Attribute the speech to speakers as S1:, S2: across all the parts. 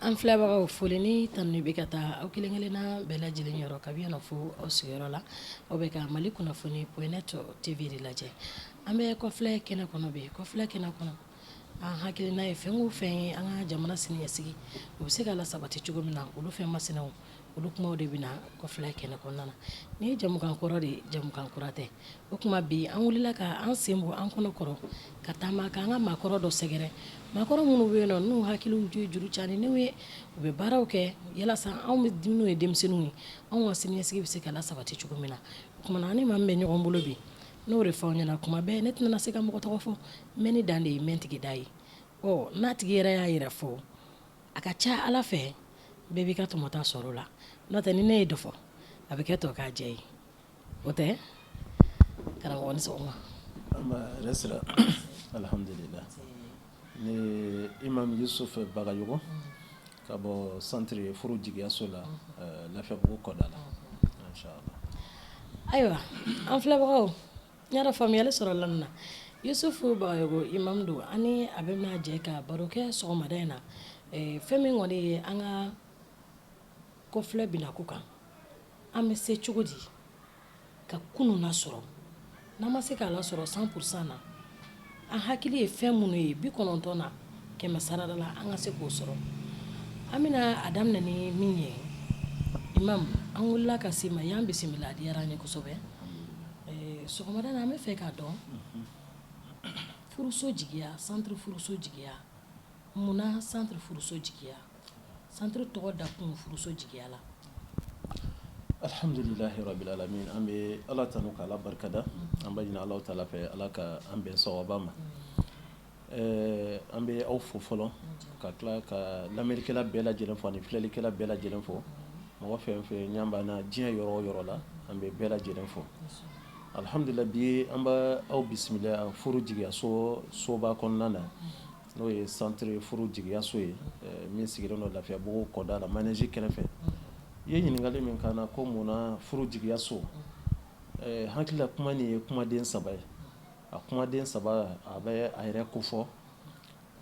S1: An filɛbagaw foli ni tanu bɛ ka taa aw kelen kelenna bɛɛ lajɛlen yɔrɔ kabi yan fo aw sigiyɔrɔ la aw bɛ ka Mali kunnafoni point net TV de lajɛ. An bɛ kɔfilɛ kɛnɛ kɔnɔ bi, kɔfilɛ kɛnɛ kɔnɔ an hakilina ye fɛn o fɛn ye an ka jamana siniɲɛsigi o bɛ se ka lasabati cogo min na, olu fɛn masinaw olu kumaw de bɛ na kɔfilɛ kɛnɛ kɔnɔna na. Nin ye jamukan kɔrɔ de ye, jamukan kura tɛ. O tuma bi an wulila ka an sen bɔ an kɔnɔ kɔrɔ ka taama k'an ka maakɔrɔ dɔ sɛgɛrɛ, maakɔrɔ minnu bɛ yen nɔ n'u hakiliw ye juru caaninen ye, u bɛ baaraw kɛ yalasa anw minnu ye denmisɛnninw ye, anw ka siniɲɛsigi bɛ se ka lasabati cogo min na. O tuma na an ni maa min bɛ ɲɔgɔn bolo bi, n'o de fɔ aw ɲɛna kuma bɛɛ, ne tɛna se ka mɔgɔ tɔgɔ fɔ, mɛnni dan de ye mɛntigi da ye. Ɔ n'a tigi yɛrɛ y'a yɛrɛ fɔ, a ka ca Ala fɛ bɛɛ b'i ka tɔmɔta sɔrɔ o la, n'o tɛ ni ne ye dɔ fɔ a bɛ kɛ tɔ k'a jɛ ye, o tɛ? Karamɔgɔ ni sɔgɔma.
S2: An ba hɛrɛ sira alihamudulila ne ye imam Yusuf Bagayogo ka bɔ centre furu jigiyaso la Lafiyabugu kɔda la inchallah.
S1: Ayiwa an filɛbagaw n y'a dɔn faamuyali sɔrɔla nin na Yusufu Bagayogo imam don ani a bɛna jɛ ka baro kɛ sɔgɔmada in na fɛn min kɔni ye an ka kɔfilɛ binako kan an bɛ se cogo di ka kunun lasɔrɔ n'an ma se k'a lasɔrɔ 100% na an hakili ye fɛn minnu ye 90 na 100 sarada la an ka se k'o sɔrɔ an bɛna a daminɛ ni min ye imam an wulila ka s'i ma y'an bisimila a diyara an ye kosɛbɛ sɔgɔmada na an bɛ fɛ k'a dɔn furuso jigiya centre furuso jigiya munna centre furuso jigiya centre tɔgɔ da kun furuso jigiya la.
S2: Alihamdulilahi rabil alamin an bɛ Ala tanu ka Ala barikada an b'a ɲini Alahu taala fɛ Ala ka an bɛn sawaba ma ɛɛ an bɛ aw fo fɔlɔ ka tila ka lamɛnnikɛla bɛɛ lajɛlen fo ani filɛlikɛla bɛɛ lajɛlen fo mɔgɔ fɛn o fɛn ɲɛ b'an na diɲɛ yɔrɔ o yɔrɔ la an bɛ bɛɛ lajɛlen fo alihamdulila bi an bɛ aw bisimila furu jigiyaso soba kɔnɔna na n'o ye centre furu jigiyaso ye min sigilen don Lafiyabugu kɔda la manège kɛrɛfɛ i ye ɲininkali min k'an na ko mun na furu jigiyaso hakili la kuma nin ye kumaden saba ye a kumaden saba a bɛ a yɛrɛ kofɔ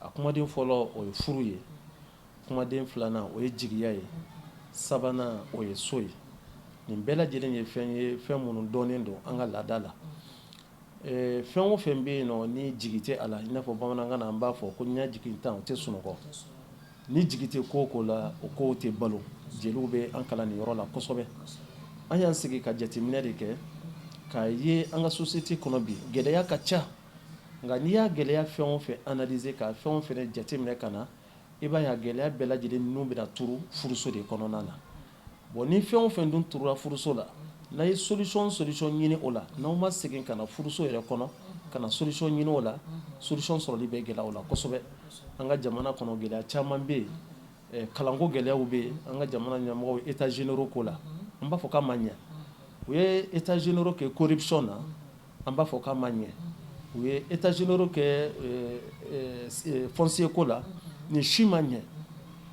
S2: a kumaden fɔlɔ o ye furu ye kumaden filanan o ye jigiya ye sabanan o ye so ye nin bɛɛ lajɛlen ye fɛn ye fɛn minnu dɔnnen don an ka laada la Fɛn o fɛn bɛ yen nɔ ni jigi tɛ a la i n'a fɔ bamanankan na an b'a fɔ ko ɲɛ jigintan o tɛ sunɔgɔ ni jigi tɛ ko o ko la o ko tɛ balo jeliw bɛ an kalan nin yɔrɔ la kosɛbɛ an y'an sigi ka jateminɛ de kɛ k'a ye an ka société kɔnɔ bi gɛlɛya ka ca nka n'i y'a gɛlɛya fɛn o fɛn analyser ka fɛn o fɛn jateminɛ ka na i b'a ye a gɛlɛya bɛɛ lajɛlen ninnu bɛna turu furuso de kɔnɔna na bon ni fɛn o fɛn dun turula furuso la n'a ye solution solution ɲini o la n'aw ma segin ka na furuso yɛrɛ kɔnɔ ka na solution ɲini o la solution sɔrɔli bɛ gɛlɛya o la kosɛbɛ an ka jamana kɔnɔ gɛlɛya caman bɛ yen kalanko gɛlɛyaw bɛ yen an ka jamana ɲɛmɔgɔw états généraux ko la an b'a fɔ k'a ma ɲɛ u ye états généraux kɛ corruption na an b'a fɔ k'a ma ɲɛ u ye états généraux kɛ foncier ko la nin si ma ɲɛ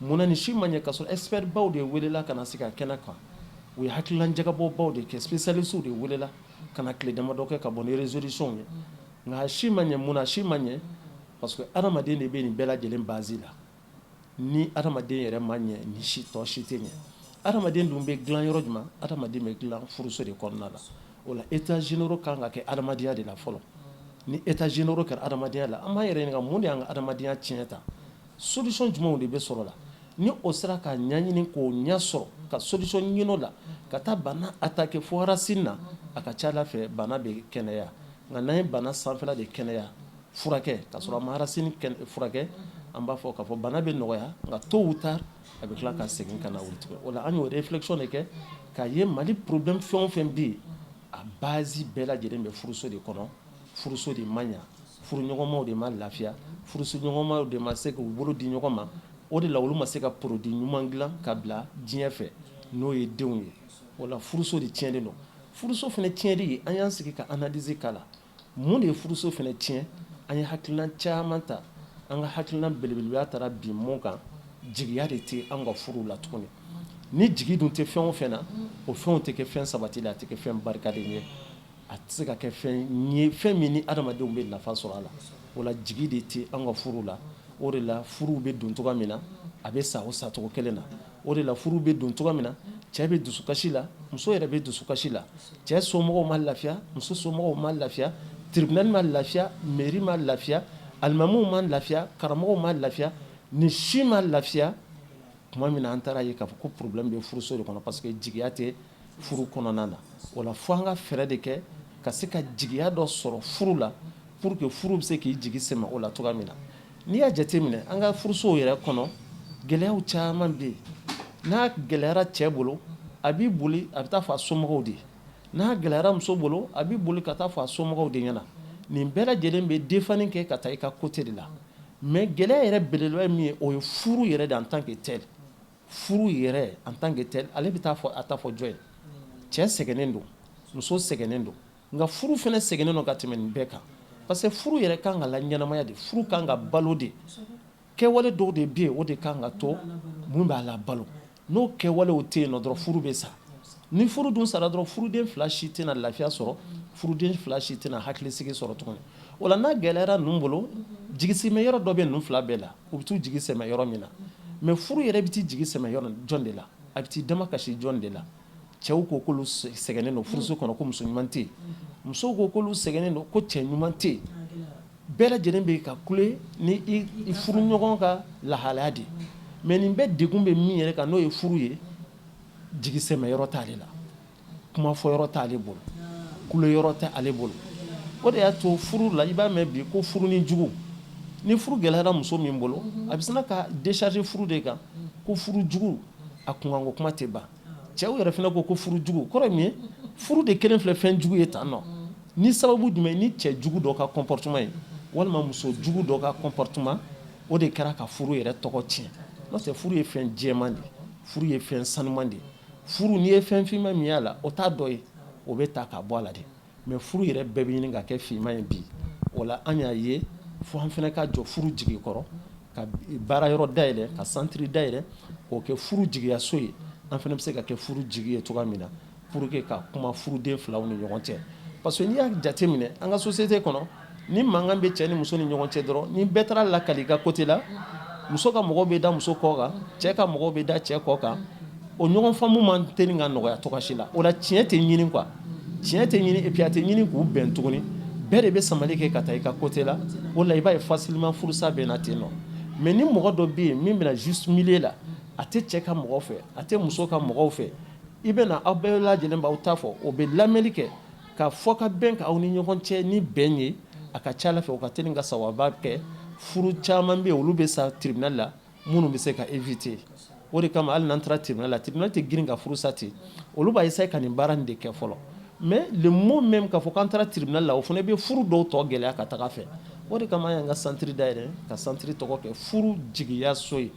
S2: munna nin si ma ɲɛ ka sɔrɔ expert baw de welela ka na sigi a kɛnɛ kan u ye hakilila jagabɔbaw de kɛ spécialistes de welela ka na tile damadɔ kɛ ka bɔ ni résolution ye nka a si ma ɲɛ munna a si ma ɲɛ parce que adamaden de bɛ nin bɛɛ lajɛlen base la ni adamaden yɛrɛ ma ɲɛ ni si tɔ si tɛ ɲɛ adamaden dun bɛ dilan yɔrɔ jumɛn adamaden bɛ dilan furuso de kɔnɔna la o la états généraux kan ka kɛ adamadenya de la fɔlɔ ni états généraux kɛra adamadenya la an b'an yɛrɛ ɲininka mun de y'an ka adamadenya tiɲɛ ta solution jumɛnw de bɛ sɔrɔ la ni o sera ka ɲɛɲini k'o ɲɛ sɔrɔ ka solution ɲini o la ka taa bana attaquer fo racine na a ka ca Ala fɛ bana bɛ kɛnɛya nka n'an ye bana sanfɛla de kɛnɛya furakɛ ka sɔrɔ an ma racine furakɛ an b'a fɔ k'a fɔ bana bɛ nɔgɔya nka tôt ou tard a bɛ tila ka segin ka na wuli tugun o la an y'o réflexion de kɛ k'a ye Mali problème fɛn o fɛn bɛ yen a base bɛɛ lajɛlen bɛ furuso de kɔnɔ furuso de man ɲɛ Furuɲɔgɔnmaw de ma lafiya, furusoɲɔgɔnmaw de ma se k'u bolo di ɲɔgɔn ma. O de la olu ma se ka produit ɲuman dilan ka bila diɲɛ fɛ, n'o ye denw ye. O la furuso de tiɲɛnen don. Furuso fana tiɲɛli, an y'an sigi ka analyse k'a la. Mun de ye furuso fana tiɲɛ? An ye hakilina caman ta. An ka hakilina belebeleba taara bin mun kan? Jigiya de tɛ an ka furu la tuguni. Ni jigi dun tɛ fɛn o fɛn na, o fɛnw tɛ kɛ fɛn sabatilen, a tɛ kɛ fɛn barikalen ye, a tɛ se ka kɛ fɛn ye, fɛn min ni adamadenw bɛ nafa sɔrɔ a la. O la jigi de tɛ an ka furu la. O de la furuw bɛ don cogoya min na, a bɛ sa o sacogo kelen na. O de la furu bɛ don cogoya min na, cɛ bɛ dusukasi la, muso yɛrɛ bɛ dusukasi la. Cɛ somɔgɔw ma lafiya, muso somɔgɔw ma lafiya, tribunal ma lafiya, mairie ma lafiya, alimamiw ma lafiya, karamɔgɔw ma lafiya, ni si ma lafiya. Tuma min na an taara ye k'a fɔ ko problème bɛ furuso de kɔnɔ, parce que jigiya tɛ furu kɔnɔna na. O la fo an ka fɛɛrɛ de kɛ ka se ka jigiya dɔ sɔrɔ furu la, pour que furu bɛ se k'i jigi sɛmɛ o la cogoya min na. N'i y'a jateminɛ, an ka furusow yɛrɛ kɔnɔ, gɛlɛyaw caman bɛ yen. N'a gɛlɛyara cɛ bolo, a b'i boli, a bɛ taa fɔ a somɔgɔw de ye. N'a gɛlɛyara muso bolo, a b'i boli ka taa fɔ a somɔgɔw de ɲɛna. Nin bɛɛ lajɛlen bɛ défendre kɛ ka taa i ka côté de la. Mais gɛlɛya yɛrɛ belebeleba ye min ye, o ye furu yɛrɛ de en tant que tel. Furu yɛrɛ en tant que tel, ale bɛ taa fɔ, a taa fɔ jɔn ye? Cɛ sɛgɛnnen don, muso sɛgɛnnen don, nka furu fana sɛgɛnnen don ka tɛmɛ nin bɛɛ kan, parce que furu yɛrɛ kan ka la ɲɛnamaya de, furu kan ka balo de. Kɛwale dɔw de bɛ yen, o de kan ka to mun b'a la balo. N'o kɛwalew tɛ yen nɔ dɔrɔn, furu bɛ sa. Ni furu dun sara dɔrɔn, furuden fila si tɛna lafiya sɔrɔ, furuden fila si tɛna hakilisigi sɔrɔ tuguni. O la n'a gɛlɛyara ninnu bolo, jigisimɛ yɔrɔ dɔ bɛ ninnu fila bɛɛ la, u bɛ t'u jigi sɛmɛ yɔrɔ min na. Mais furu yɛrɛ bɛ t'i jigi sɛmɛ yɔrɔ jɔn de la? A bɛ t'i dama kasi jɔn de la? Cɛw ko k'olu sɛgɛnnen don furuso kɔnɔ, ko muso ɲuman tɛ yen. Musow ko k'olu sɛgɛnnen don, ko cɛ ɲuman tɛ yen. Bɛɛ lajɛlen bɛ ka kule ni i furu ɲɔgɔn ka lahalaya de. Mais nin bɛɛ degun bɛ min yɛrɛ kan, n'o ye furu ye, jigi sɛmɛ yɔrɔ t'ale la, kuma fɔ yɔrɔ t'ale bolo, kule yɔrɔ tɛ ale bolo. O de y'a to furu la, i b'a mɛn bi ko furu ni jugu. Ni furu gɛlɛyara muso min bolo, a bɛ sin ka décharger furu de kan, ko furu jugu, a kunkanko kuma tɛ ban. Cɛw yɛrɛ fana ko ko furu jugu kɔrɔ ye min ye? Furu de kelen filɛ fɛn jugu ye tan nɔ. Ni sababu jumɛn? Ni cɛ jugu dɔ ka comportement ye, walima muso jugu dɔ ka comportement, o de kɛra ka furu yɛrɛ tɔgɔ tiɲɛ. N'o tɛ, furu ye fɛn jɛman de ye, furu ye fɛn sanuman de ye. Furu, n'i ye fɛn finman min y'a la, o t'a dɔ ye, o bɛ ta ka bɔ a la de. Mais furu yɛrɛ bɛɛ bɛ ɲini ka kɛ finman ye bi. O la an y'a ye fo an fana ka jɔ furu jigi kɔrɔ, ka baara yɔrɔ dayɛlɛ, ka centre dayɛlɛ, k'o kɛ furu jigiyaso ye. An fana bɛ se ka kɛ furu jigi ye cogoya min na, pour que ka kuma furuden filaw ni ɲɔgɔn cɛ. Parce que n'i y'a jate minɛ, an ka société kɔnɔ, ni mankan bɛ cɛ ni muso ni ɲɔgɔn cɛ dɔrɔn, ni bɛɛ taara lakali i ka côté la, muso ka mɔgɔw bɛ da muso kɔ kan, cɛ ka mɔgɔw bɛ da cɛ kɔ kan. O ɲɔgɔn faamu man teli ka nɔgɔya cogoya si la. O la tiɲɛ tɛ ɲini quoi, tiɲɛ tɛ ɲini, et puis a tɛ ɲini k'u bɛn tuguni. Bɛɛ de bɛ samali kɛ ka taa i ka côté la. O la i b'a ye facilement furusa bɛ na ten nɔ. Mais ni mɔgɔ dɔ bɛ yen min bɛna juste milieu la, a tɛ cɛ ka mɔgɔw fɛ, a tɛ muso ka mɔgɔw fɛ, i bɛna aw bɛɛ lajɛlen b'aw ta fɔ, o bɛ lamɛnni kɛ ka fɔ ka bɛn ka aw ni ɲɔgɔn cɛ ni bɛn ye, a ka ca ala fɛ o ka teli ka sawaba kɛ. Furu caman bɛ yen, olu bɛ sa tribunal la, minnu bɛ se ka éviter. O de kama hali n'an taara tribunal la, tribunal tɛ girin ka furu sa ten. Olu b'a essayer ka nin baara nin de kɛ fɔlɔ. Mais le mot même k'a fɔ k'an taara tribunal la, o fana bɛ furu dɔw tɔ gɛlɛya ka taga fɛ. O de kama an y'an ka centre dayɛlɛ, ka centre tɔgɔ kɛ furu jigiyaso ye,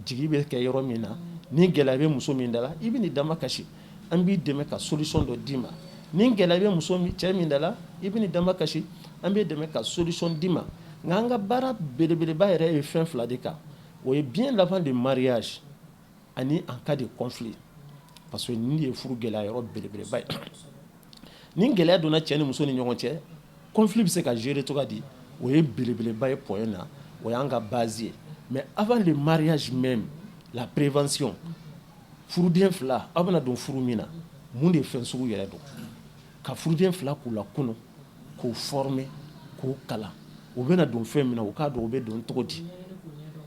S2: jigi bɛ kɛ yɔrɔ min na. Ni gɛlɛya bɛ muso min da la, i bɛ n'i dama kasi, an b'i dɛmɛ ka solution dɔ d'i ma. Ni gɛlɛya bɛ muso cɛ min da la, i bɛ n'i dama kasi, an b'i dɛmɛ ka solution d'i ma. Nka an ka baara belebeleba yɛrɛ ye fɛn fila de kan. O ye bien avant le mariage ani en cas de conflit, parce que nin de ye furu gɛlɛya yɔrɔ belebeleba ye. Ni gɛlɛya donna cɛ ni muso ni ɲɔgɔn cɛ, conflit bɛ se ka gérer cogoya di? O ye belebeleba ye point na, o y'an ka base ye. Mais avant le mariage même, la prévention. Furuden fila, aw bɛna don furu min na, mun de ye fɛn sugu yɛrɛ don? Ka furuden fila k'u la kunu, k'u former, k'u kalan, u bɛna don fɛn min na, u k'a dɔn u bɛ don cogo di,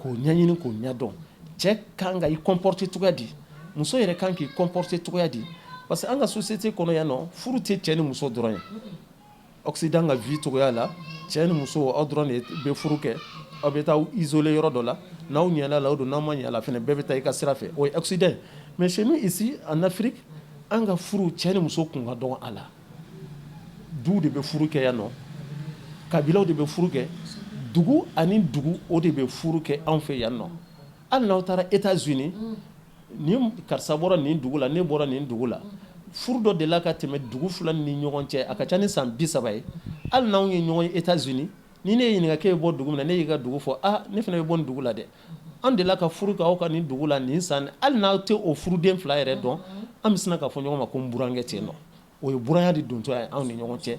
S2: k'o ɲɛɲini, k'o ɲɛdɔn. Cɛ kan ka i comporter cogoya di? Muso yɛrɛ kan k'i comporter cogoya di? Parce que an ka société kɔnɔ yan nɔ, furu tɛ cɛ ni muso dɔrɔn ye. Occident ka vie cogoya la, cɛ ni muso, aw dɔrɔn de bɛ furu kɛ, aw bɛ taa isoler yɔrɔ dɔ la. N'aw ɲɛna la, o don. N'aw ma ɲɛ la fɛnɛ, bɛɛ bɛ taa i ka sira fɛ. O ye Occident. Mais chez nous ici en Afrique, an ka furu, cɛ ni muso kun ka dɔgɔ a la. Du de bɛ furu kɛ yan nɔ. Kabilaw de bɛ furu kɛ, dugu ani dugu, o de bɛ furu kɛ anw fɛ yan nɔ. Hali n'aw taara États-Unis, ni karisa bɔra nin dugu la, ne bɔra nin dugu la, furu dɔ delila ka tɛmɛ dugu fila ni ɲɔgɔn cɛ, a ka ca ni san 30 ye. Hali n'anw ye ɲɔgɔn ye États-Unis, ni ne ye ɲininka k'e bɛ bɔ dugu min na, ne y'i ka dugu fɔ, ah, ne fana bɛ bɔ nin dugu la dɛ, an delila ka furu kɛ aw ka nin dugu la nin san. Hali n'aw tɛ o furuden fila yɛrɛ dɔn, an bɛ sin k'a fɔ ɲɔgɔn ma ko n burankɛ ten nɔ. O ye buranya de dontɔ ye anw ni ɲɔgɔn cɛ,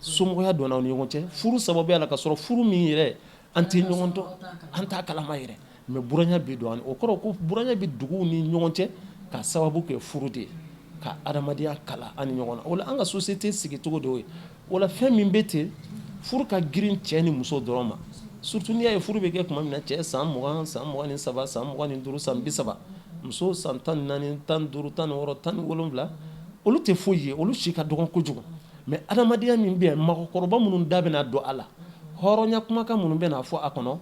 S2: somɔgɔya donna anw ni ɲɔgɔn cɛ furu sababuya la, ka sɔrɔ furu min yɛrɛ, an tɛ ɲɔgɔn dɔn, an t'a kalama yɛrɛ, mais buranya bɛ don. O kɔrɔ ko buranya bɛ duguw ni ɲɔgɔn cɛ ka sababu kɛ furu de ye, ka adamadenya kala an ni ɲɔgɔn na. O la, an ka société sigicogo de y'o ye. O la, fɛn min bɛ ten, furu ka girin cɛ ni muso dɔrɔn ma. Surtout n'i y'a ye furu bɛ kɛ tuma min na, cɛ san 20, san 23, san 25, san 30, muso san 14, 15, 16, 17, olu tɛ foyi ye, olu si ka dɔgɔn kojugu. Mais adamadenya min bɛ yen, mɔgɔkɔrɔba minnu da bɛna don a la, hɔrɔnya kumakan minnu bɛna fɔ a kɔnɔ,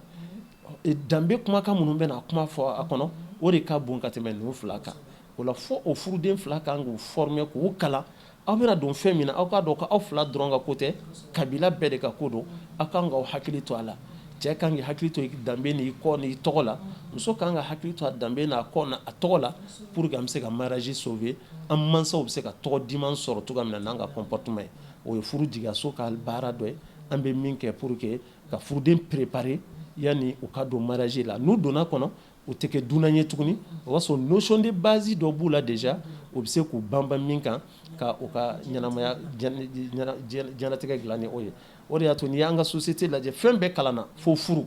S2: danbe kumakan minnu bɛna kuma fɔ a kɔnɔ, o de ka bon ka tɛmɛ ninnu fila kan. O la, fo o furuden fila kan k'u former, k'u kalan. Aw bɛna don fɛn min na, aw k'a dɔn ko aw fila dɔrɔn ka ko tɛ, kabila bɛɛ de ka ko don. Aw kan k'aw hakili to a la. Cɛ kan k'i hakili to i danbe n'i kɔ n'i tɔgɔ la, muso kan ka hakili to a danbe n'a kɔ n'a tɔgɔ la, pour que an bɛ se ka mariage sauver, an mansaw bɛ se ka tɔgɔ diman sɔrɔ cogoya min na n'an ka comportement ye. O ye furu jigiyaso ka baara dɔ ye, an bɛ min kɛ pour que ka furuden préparer yanni u ka don mariage la. N'u donna kɔnɔ, u tɛ kɛ dunan ye tuguni. O b'a sɔrɔ notion de base dɔ b'u la déjà, u bɛ se k'u banban min kan ka u ka ɲɛnamaya, diɲɛlatigɛ dilan ni o ye. O de y'a to n'i y'an ka société lajɛ, fɛn bɛɛ kalanna fo furu,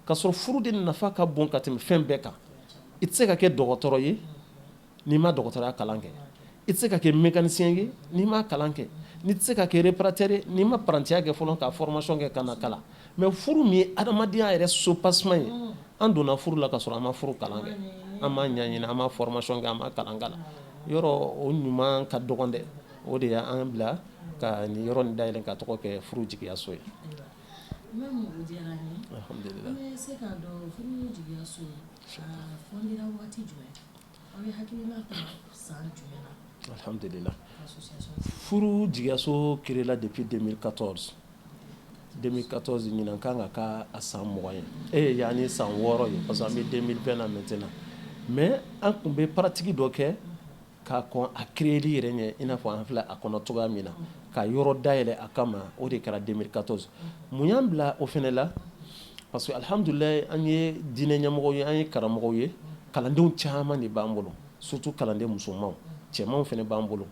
S2: ka sɔrɔ furu de nafa ka bon ka tɛmɛ fɛn bɛɛ kan. I tɛ se ka kɛ dɔgɔtɔrɔ ye n'i ma dɔgɔtɔrɔya kalan kɛ, i tɛ se ka kɛ mécanicien ye n'i ma kalan kɛ, n'i tɛ se ka kɛ réparateur ye n'i ma parantiya kɛ fɔlɔ, ka formation kɛ ka na kalan. Mais furu min ye adamadenya yɛrɛ soubassement ye, an donna furu la ka sɔrɔ an ma furu kalan kɛ, an ma ɲɛɲini, an ma formation kɛ, an ma kalan kalan yɔrɔ. O ɲuman ka dɔgɔn dɛ. O de y'an bila ka nin yɔrɔ nin dayɛlɛ ka tɔgɔ kɛ furu jigiyaso ye.
S1: Même o diyara n ye.
S2: Alhamdulillah.
S1: An bɛ se k'a dɔn, furu jigiyaso a fondera waati jumɛn? Aw ye hakilina ta san jumɛn na?
S2: Alhamdulillah.
S1: Association.
S2: Furu jigiyaso créé depuis 2014. 2014, ɲinan kan ka k'a a san 20 ye, yanni san 6 ye, parce que an bɛ 2020 na maintenant. Mais an tun bɛ pratique dɔ kɛ ka kɔn a créer yɛrɛ ɲɛ, i n'a fɔ an filɛ a kɔnɔ cogoya min na, ka yɔrɔ dayɛlɛ a kama, o de kɛra 2014. Mun y'an bila o fɛnɛ la? Parce que alhamdulilayi, an ye diinɛ ɲɛmɔgɔw ye, an ye karamɔgɔw ye, kalandenw caman de b'an bolo, surtout kalanden musomanw, cɛmanw fɛnɛ b'an bolo.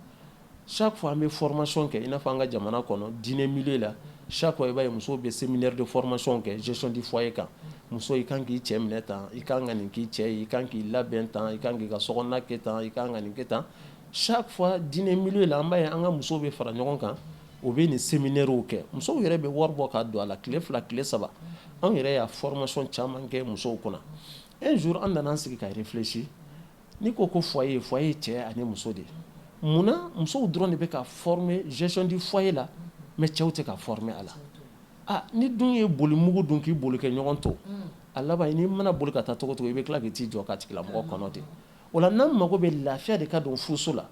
S2: Chaque fois an bɛ formation kɛ, i n'a fɔ an ka jamana kɔnɔ, diinɛ milieu la, chaque fois i b'a ye musow bɛ séminaire de formation kɛ gestion du foyer kan. Muso, i kan k'i cɛ minɛ tan, i kan ka nin k'i cɛ ye, i kan k'i labɛn tan, i kan k'i ka sokɔnɔna kɛ tan, i kan ka nin kɛ tan. Chaque fois diinɛ milieu la, an b'a ye an ka musow bɛ fara ɲɔgɔn kan, u bɛ nin séminaire kɛ. Musow yɛrɛ bɛ wari bɔ ka don a la, tile 2, tile 3. Anw yɛrɛ y'a formation caman kɛ musow kunna. Un jour, an nana an sigi ka réfléchir. N'i ko ko foyer, foyer ye cɛ ani muso de ye. Munna musow dɔrɔn de bɛ ka former gestion du foyer la, mais cɛw tɛ ka former a la? Ah, ni dun ye bolimugu dun k'i boli kɛ ɲɔgɔn to a laban, n'i mana boli ka taa cogo cogo, i bɛ tila k'i jɔ ka tigilamɔgɔ kɔnɔ ten. O la, n'an mago bɛ lafiya de ka don furuso la,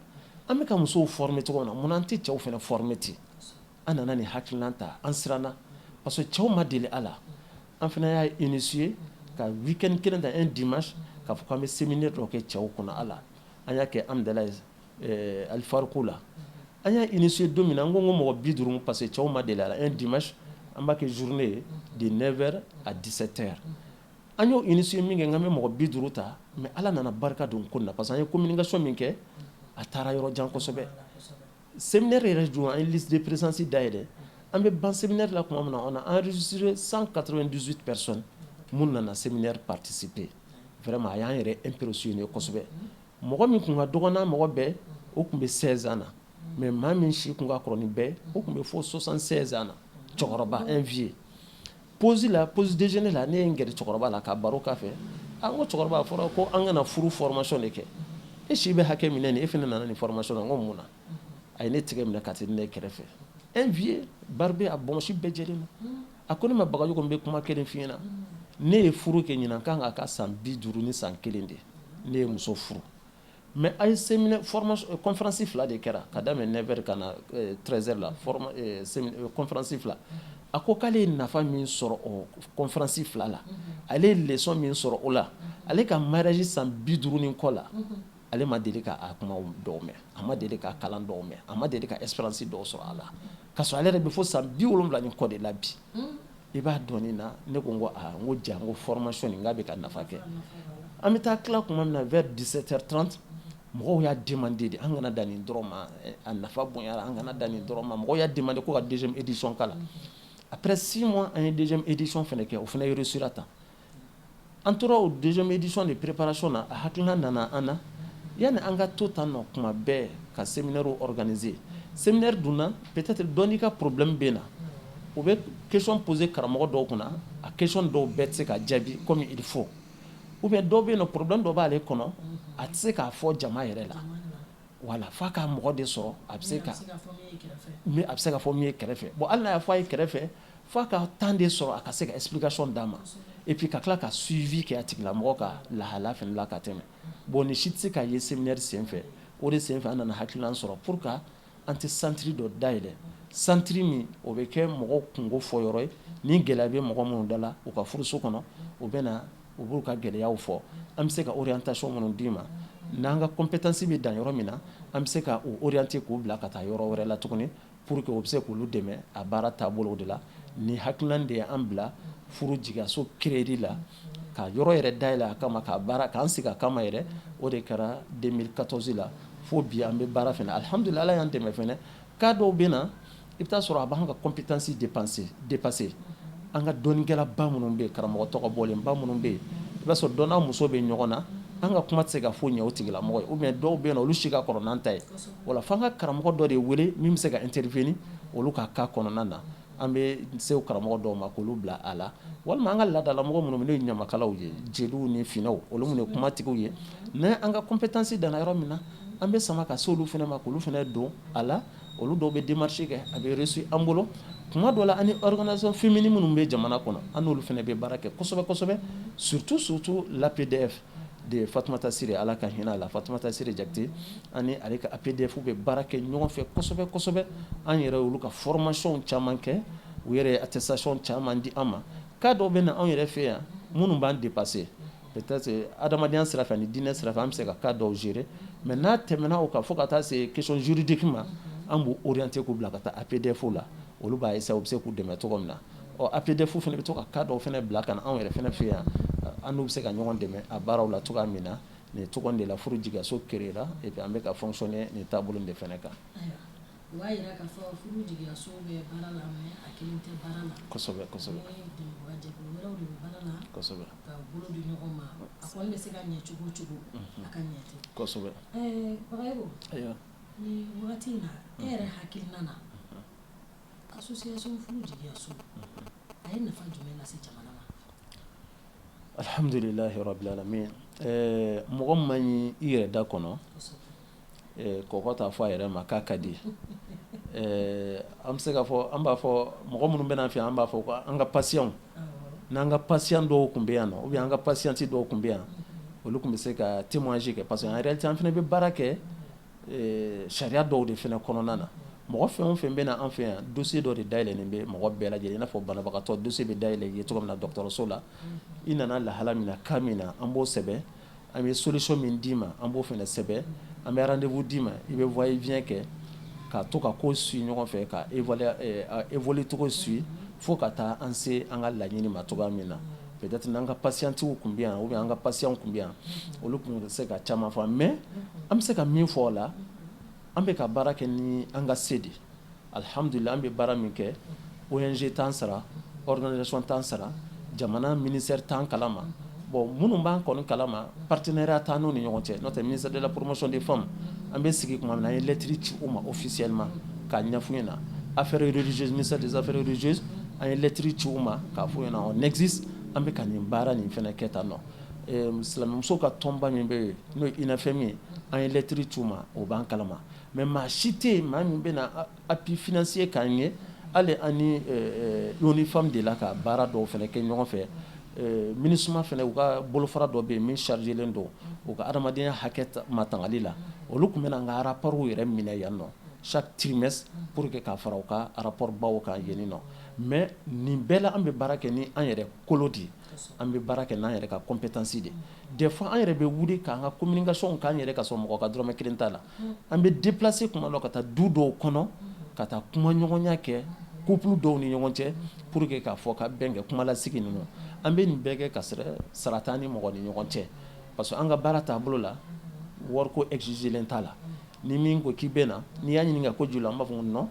S2: an bɛ ka musow former cogo min na, munna an tɛ cɛw fana former ten? An nana nin hakilina ta, an siranna parce que cɛw ma deli a la. An fana y'a initier ka week-end kelen ta, un dimanche, k'a fɔ k'an bɛ séminaire dɔ kɛ cɛw kunna a la. An y'a kɛ Amidalayi, Alifariku la. An y'a initier don min na, an ko mɔgɔ 50, parce que cɛw ma deli a la. Un dimanche, an b'a kɛ journée ye de 9h à 17h. An y'o initier min kɛ, n k'an bɛ mɔgɔ 50 ta, mais Ala nana barika don ko in na, parce que an ye communication min kɛ, a taara yɔrɔ jan kosɛbɛ. Séminaire yɛrɛ don, an ye liste de présence dayɛlɛ. An bɛ ban séminaire la tuma min na, on a enregistré 198 personnes mun nana séminaire participer. Vraiment, a y'an yɛrɛ impressionné kosɛbɛ. Mɔgɔ min tun ka dɔgɔ n'a mɔgɔ bɛɛ, o tun bɛ 16 ans na, mais maa min si tun ka kɔrɔ ni bɛɛ, o tun bɛ fo 76 ans na, cɛkɔrɔba, un vieux. Pause la, pause déjeuner la, ne ye n gɛrɛ cɛkɔrɔba la ka baro k'a fɛ. A n ko cɛkɔrɔba, a fɔra ko an kana furu formation de kɛ, e si bɛ hakɛ min na nin, e fana nana nin formation na. N ko mun na? A ye ne tigɛ minɛ ka taa ne kɛrɛfɛ, un vieux barbu, a bonbonsi bɛɛ jɛlen don. A ko ne ma: "Bagayogo, n bɛ kuma kelen f'i ɲɛna. Ne ye furu kɛ, ɲinan kan ka ka san 51 de ne ye muso furu, mais a ye séminaire formation, conférence fila de kɛra ka daminɛ 9h ka na 13h la, conférence fila. A ko ne ma 3 heures de temps, A ko k'ale ye nafa min sɔrɔ o conférence fila la, ale ye leçon min sɔrɔ o la, ale ka mariage san 50 ni kɔ la, ale ma deli ka a kuma dɔw mɛn, a ma deli ka kalan dɔw mɛn, a ma deli ka expérience dɔw sɔrɔ a la, ka sɔrɔ ale yɛrɛ bɛ fo san 70 ni kɔ de la bi. I b'a dɔn nin na. Ne ko n ko aa, n ko ja, n ko formation nin k'a bɛ ka nafa kɛ. An bɛ taa tila tuma min na, vers 17h30, mɔgɔw y'a demandé de an kana dan nin dɔrɔn ma, a nafa bonyara, an kana dan nin dɔrɔn ma. Mɔgɔw y'a demandé ko ka deuxième édition k'a la. Après 6 mois, an ye deuxième édition fana kɛ, o fana réussira tan. An tora o deuxième édition de préparation na, a hakilina nana an na, yani an ka to tan nɔ kuma bɛɛ ka séminaire organiser. Séminaire dun na, peut-être dɔ n'i ka problème bɛ na, o bɛ question poser karamɔgɔ dɔw kunna, a question dɔw bɛɛ tɛ se ka jaabi comme il faut, ou bien dɔw bɛ yen nɔ, problème dɔ b'ale kɔnɔ, a tɛ se k'a fɔ jama yɛrɛ la. Voilà, f'a ka mɔgɔ de sɔrɔ a bɛ se ka a bɛ se ka fɔ min ye kɛrɛfɛ. Bon, hali n'a y'a fɔ a ye kɛrɛfɛ, f'a ka temps de sɔrɔ a ka se ka explication d'a ma, et puis ka tila ka suivi kɛ a tigilamɔgɔ ka lahala fana la ka tɛmɛ. Bon, nin si tɛ se ka ye séminaire senfɛ. O de senfɛ, an nana hakilina sɔrɔ pour que an tɛ centre dɔ dayɛlɛ, centre min o bɛ kɛ mɔgɔw kungo fɔ yɔrɔ ye. Ni gɛlɛya bɛ mɔgɔ minnu da la u ka furuso kɔnɔ, u bɛ na, u b'u ka gɛlɛyaw fɔ. An bɛ se ka orientation minnu d'i ma, n'an ka compétence bɛ dan yɔrɔ min na, an bɛ se ka o orienter k'u bila ka taa yɔrɔ wɛrɛ la tuguni, pour que o bɛ se k'olu dɛmɛ a baara taabolo de la. Ni hakilina de ye an bila furu jigiyaso créer la, ka yɔrɔ yɛrɛ dayɛlɛ a kama, ka baara k'an sigi a kama yɛrɛ. O de kɛra 2014 la. Fo bi, an bɛ baara fana, alihamudulila, Ala y'an dɛmɛ fana. Cas dɔw bɛ na, i bɛ taa sɔrɔ a b'an ka compétence dépasser. An ka dɔnnikɛlaba minnu bɛ yen, karamɔgɔ tɔgɔ bɔlenba minnu bɛ yen, i b'a sɔrɔ dɔ n'a muso bɛ ɲɔgɔn na, an ka kuma tɛ se ka foyi ɲɛ o tigilamɔgɔ ye, ou bien dɔw bɛ yen nɔ, olu si ka kɔrɔ n'an ta ye. O la, f'an ka karamɔgɔ dɔ de wele min bɛ se ka intervenir olu ka cas kɔnɔna na. An bɛ se o karamɔgɔ dɔw ma k'olu bila a la, walima an ka laadalamɔgɔ minnu n'o ye ɲamakalaw ye, jeliw ni finɛw, olu minnu ye kumatigiw ye. Ni an ka compétence danna yɔrɔ min na, an bɛ sama ka se olu fana ma k'olu fana don a la. Olu dɔw bɛ démarche kɛ, a bɛ reçu an bolo. Tuma dɔw la, ani organisation féminine minnu bɛ jamana kɔnɔ, an n'olu fana bɛ baara kɛ kosɛbɛ kosɛbɛ, surtout surtout l'APDF de Fatumata Sire, Ala ka hinɛ a la, Fatumata Sire Jakite. Ani ale ka APDF bɛ baara kɛ ɲɔgɔn fɛ kosɛbɛ kosɛbɛ. An yɛrɛ olu ka formation caman kɛ, u yɛrɛ ye attestation caman di an ma. Cas dɔw bɛ na anw yɛrɛ fɛ yan minnu b'an dépasser, peut-être adamadenya sira fɛ ani diinɛ sira fɛ, an bɛ se ka cas dɔw gérer, mais n'a tɛmɛna o kan fo ka taa se question juridique ma, an b'u orienter k'u bila ka taa APDF la. Olu b'a essayer, u bɛ se k'u dɛmɛ cogo min na. Ɔ, APDF fana bɛ to ka cas dɔw fana bila ka na anw yɛrɛ fana fɛ yan, an n'u bɛ se ka ɲɔgɔn dɛmɛ a baaraw la cogoya min na. Nin cogo de la furu jigiyaso créer la, et puis an bɛ ka fonctionner nin taabolo de fana kan.
S1: Ayiwa, o b'a jira k'a fɔ furu jigiyaso bɛ baara la, mais a kelen tɛ baara la.
S2: Kosɛbɛ kosɛbɛ.
S1: Ni dɛmɛbaga jɛkulu wɛrɛw de bɛ baara la. Ka bolo di ɲɔgɔn ma, a kɔni bɛ se ka ɲɛ cogo o cogo, a ka ɲɛ ten. Bagayogo,
S2: Ayiwa.
S1: Nin wagati in na, e yɛrɛ hakilina na, association furu jigiyaso, a ye nafa jumɛn lase jamana ma?
S2: Alhamdulilahi rabbil alamin. Mɔgɔ man ɲi i yɛrɛ da kɔnɔ, kɔkɔ t'a fɔ a yɛrɛ ma k'a ka di. An bɛ se k'a fɔ, an b'a fɔ mɔgɔ minnu bɛ n'an fɛ yan, an b'a fɔ ko an ka patients, n'an ka patient dɔw tun bɛ yan nɔ, ou bien an ka patiente dɔw tun bɛ yan, olu tun bɛ se ka témoignage kɛ, parce que en réalité, an fana bɛ baara kɛ sariya dɔw de fana kɔnɔna na. Mɔgɔ fɛn o fɛn bɛ na an fɛ yan, dossier dɔ de dayɛlɛnnen bɛ mɔgɔ bɛɛ lajɛlen, i n'a fɔ banabagatɔ dossier bɛ dayɛlɛ i ye cogo min na dɔgɔtɔrɔso la. I nana lahala min na, cas min na, an b'o sɛbɛn. An bɛ solution min d'i ma, an b'o fana sɛbɛn. An bɛ rendez-vous d'i ma, i bɛ va et vient kɛ ka to ka ko suit ɲɔgɔn fɛ, ka évoluer cogo suit fo ka taa an se an ka laɲini ma cogoya min na. Peut-être n'an ka patientes tun bɛ yan, ou bien an ka patients tun bɛ yan, olu tun bɛ se ka caman fɔ. Mais an bɛ se ka min fɔ o la, an bɛ ka baara kɛ ni an ka se de. Alihamudulila, an bɛ baara min kɛ, ONG t'an sara, organisation t'an sara, jamana ministère t'an kalama. Bon, minnu b'an kɔni kalama, partenariat t'an n'u ni ɲɔgɔn cɛ. N'o tɛ, ministère de la Promotion des femmes, an bɛ sigi tuma min na, an ye lettre ci u ma officiellement k'a ɲɛf'u ɲɛna. Affaires religieuses, ministère des Affaires religieuses, an ye lettre ci u ma k'a f'u ɲɛna on existe, an bɛ ka nin baara nin fana kɛ tan nɔ. Silamɛmusow ka tɔnba min bɛ yen, n'o ye UNFM ye, an ye lettre ci u ma, o b'an kalama. Mais maa si tɛ yen, maa min bɛna appui financier k'an ye. Hali an ni ONU Femmes de la ka baara dɔw fana kɛ ɲɔgɔn fɛ. MINUSMA fana, u ka bolofara dɔ bɛ yen min chargé len don u ka adamadenya hakɛ matangali la, olu tun bɛna an ka rapport yɛrɛ minɛ yan nɔ. chaque trimestre pour que ka fara u ka rapport baw kan yen nɔ. Mais nin bɛɛ la, an bɛ baara kɛ ni an yɛrɛ kolo de ye, an bɛ baara kɛ n'an yɛrɛ ka compétence de ye. Des fois, an yɛrɛ bɛ wuli k'an ka communication k'an yɛrɛ ka sɔrɔ mɔgɔ ka dɔrɔmɛ kelen t'a la. An bɛ déplacer tuma dɔ ka taa du dɔw kɔnɔ, ka taa kumaɲɔgɔnya kɛ couple dɔw ni ɲɔgɔn cɛ pour que k'a fɔ ka bɛn kɛ kumalasigi ninnu. An bɛ nin bɛɛ kɛ ka sɔrɔ sara t'an ni mɔgɔ ni ɲɔgɔn cɛ, parce que an ka baara taabolo la, wariko exiger t'a la. Ni min ko k'i bɛ na, n'i y'a ɲininka ko joli, an b'a fɔ non,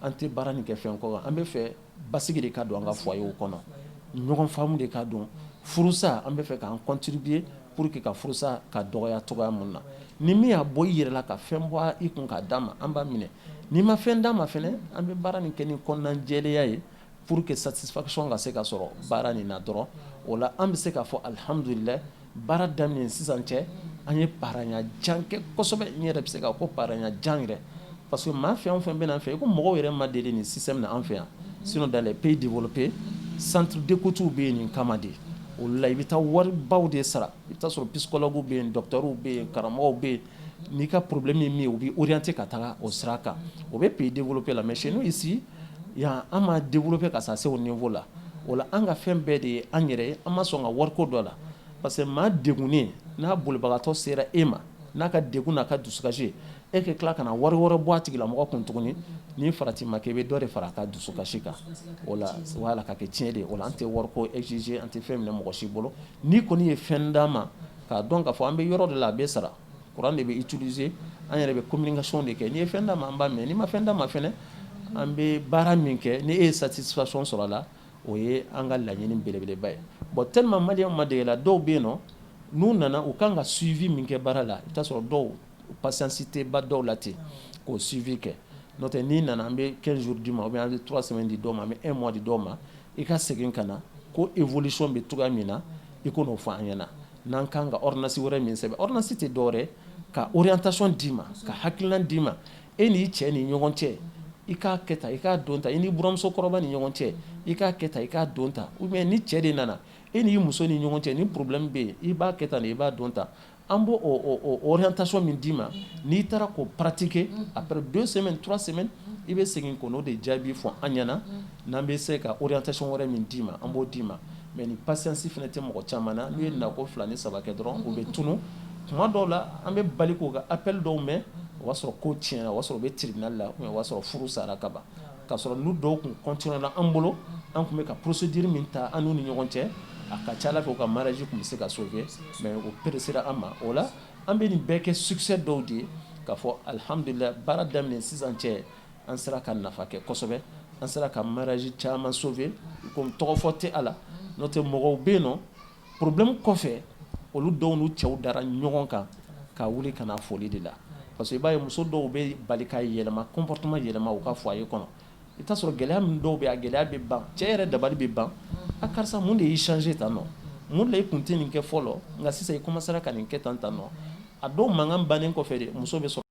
S2: an tɛ baara nin kɛ fɛn kɔ kan. An bɛ fɛ basigi de ka don an ka foyer kɔnɔ, ɲɔgɔn faamu de ka don furusa. An bɛ fɛ k'an contribuer pour que ka furusa ka dɔgɔya cogoya mun na. Ni min y'a bɔ i yɛrɛ la ka fɛn bɔ i kun k'a d'a ma, an b'a minɛ. N'i ma fɛn d'a ma fɛnɛ, an bɛ baara nin kɛ ni kɔnɔnajɛlenya ye pour que satisfaction ka se ka sɔrɔ baara nin na dɔrɔn. O la, an bɛ se k'a fɔ alihamudulila, baara daminɛ sisan cɛ, an ye paranya jan kɛ kosɛbɛ. N yɛrɛ bɛ se k'a ko paranya jan yɛrɛ, parce que maa fɛn o fɛn bɛ na an fɛ, i ko mɔgɔw yɛrɛ ma deli nin système na an fɛ yan. Sinon, dans les pays développés, centre d'écoute bɛ yen nin kama de. Olu la, i bɛ taa waribaw de sara. I bɛ taa sɔrɔ psychologue bɛ yen, docteur bɛ yen, karamɔgɔw bɛ yen. N'i ka problème ye min ye, u b'i orienter ka taga o sira kan. O bɛ pays développé la. Mais chez nous ici yan, an ma développé ka se o niveau la. O la, an ka fɛn bɛɛ de ye an yɛrɛ ye. An ma sɔn ka wariko dɔ la, parce que maa degunnen n'a bolibagatɔ sera e ma n'a ka degun n'a ka dusukasi, e ka tila ka na wari wɛrɛ bɔ a tigilamɔgɔ kun tuguni, ni farati ma kɛ, i bɛ dɔ de fara a ka dusukasi kan. O la, wala ka kɛ tiɲɛ de ye. O la, an tɛ wariko exiger, an tɛ fɛn minɛ mɔgɔ si bolo. N'i kɔni ye fɛn d'an ma, k'a dɔn k'a fɔ an bɛ yɔrɔ de la, a bɛ sara, courant de bɛ utiliser, an yɛrɛ bɛ communication de kɛ. N'i ye fɛn d'an ma, an b'a minɛ. N'i ma fɛn d'an ma fɛnɛ, an bɛ baara min kɛ, ni e ye satisfaction sɔrɔ a la, o ye an ka laɲini belebeleba ye. Bon, tellement maliyɛnw ma dege la, dɔw bɛ yen nɔ, n'u nana, u kan ka suivi min kɛ baara la, i bɛ taa sɔrɔ dɔw patience tɛ ba dɔw la ten k'o suivi kɛ. N'o tɛ, n'i nana, an bɛ 15 jours d'i ma, ou bien an bɛ 3 semaines di dɔw ma, an bɛ 1 mois di dɔw ma. I ka segin ka na ko évolution bɛ cogoya min na, i ko n'o fɔ an ɲɛna. N'an kan ka ordonnance wɛrɛ min sɛbɛn, ordonnance tɛ dɔwɛrɛ, ka orientation d'i ma, ka hakilina d'i ma, e n'i cɛ ni ɲɔgɔn cɛ, i k'a kɛ tan, i k'a don tan, i ni buramuso kɔrɔba ni ɲɔgɔn cɛ, i k'a kɛ tan, i k'a don tan, ou bien ni cɛ de nana, e n'i muso ni ɲɔgɔn cɛ, ni problème bɛ yen, i b'a kɛ tan, i b'a don tan. An b'o o orientation min d'i ma, n'i taara k'o pratiquer, après 2 semaines, 3 semaines, i bɛ segin k'o de jaabi fɔ an ɲɛna. N'an bɛ se ka orientation wɛrɛ min d'i ma, an b'o d'i ma. Mais ni patience fana tɛ mɔgɔ caman na, n'u ye nako 2 ni 3 kɛ dɔrɔn, u bɛ tunu. Tuma dɔw la, an bɛ bali k'u ka appel dɔw mɛn, o b'a sɔrɔ ko tiɲɛna, o b'a sɔrɔ u bɛ tribunal la, ou bien o b'a sɔrɔ furu sara ka ban, k'a sɔrɔ n'u dɔw tun continuer la an bolo, an tun bɛ ka procédure min ta an n'u ni ɲɔgɔn cɛ, a ka ca Ala fɛ, u ka mariage tun bɛ se ka sauver. Mais o pressera an ma. O la, an bɛ nin bɛɛ kɛ succès dɔw de ye, k'a fɔ alihamudulila, baara daminɛ sisan cɛ, an sera ka nafa kɛ kosɛbɛ, an sera ka mariage caman sauver. Komi tɔgɔ fɔ tɛ a la, n'o tɛ, mɔgɔw bɛ yen nɔ, problème kɔfɛ, olu dɔw n'u cɛw dara ɲɔgɔn kan ka wuli ka na foli de la, parce que i b'a ye, muso dɔw bɛ bali ka yɛlɛma, comportement yɛlɛma u ka foyer kɔnɔ. I bɛ taa sɔrɔ gɛlɛya min dɔw bɛ, a gɛlɛya bɛ ban, cɛ yɛrɛ dabali bɛ ban: a karisa, mun de y'i changer tan nɔ? Mun de la i kun tɛ nin kɛ fɔlɔ, nka sisan i commencera ka nin kɛ tan tan nɔ? A dɔw mankan bannen kɔfɛ de, muso bɛ sɔrɔ: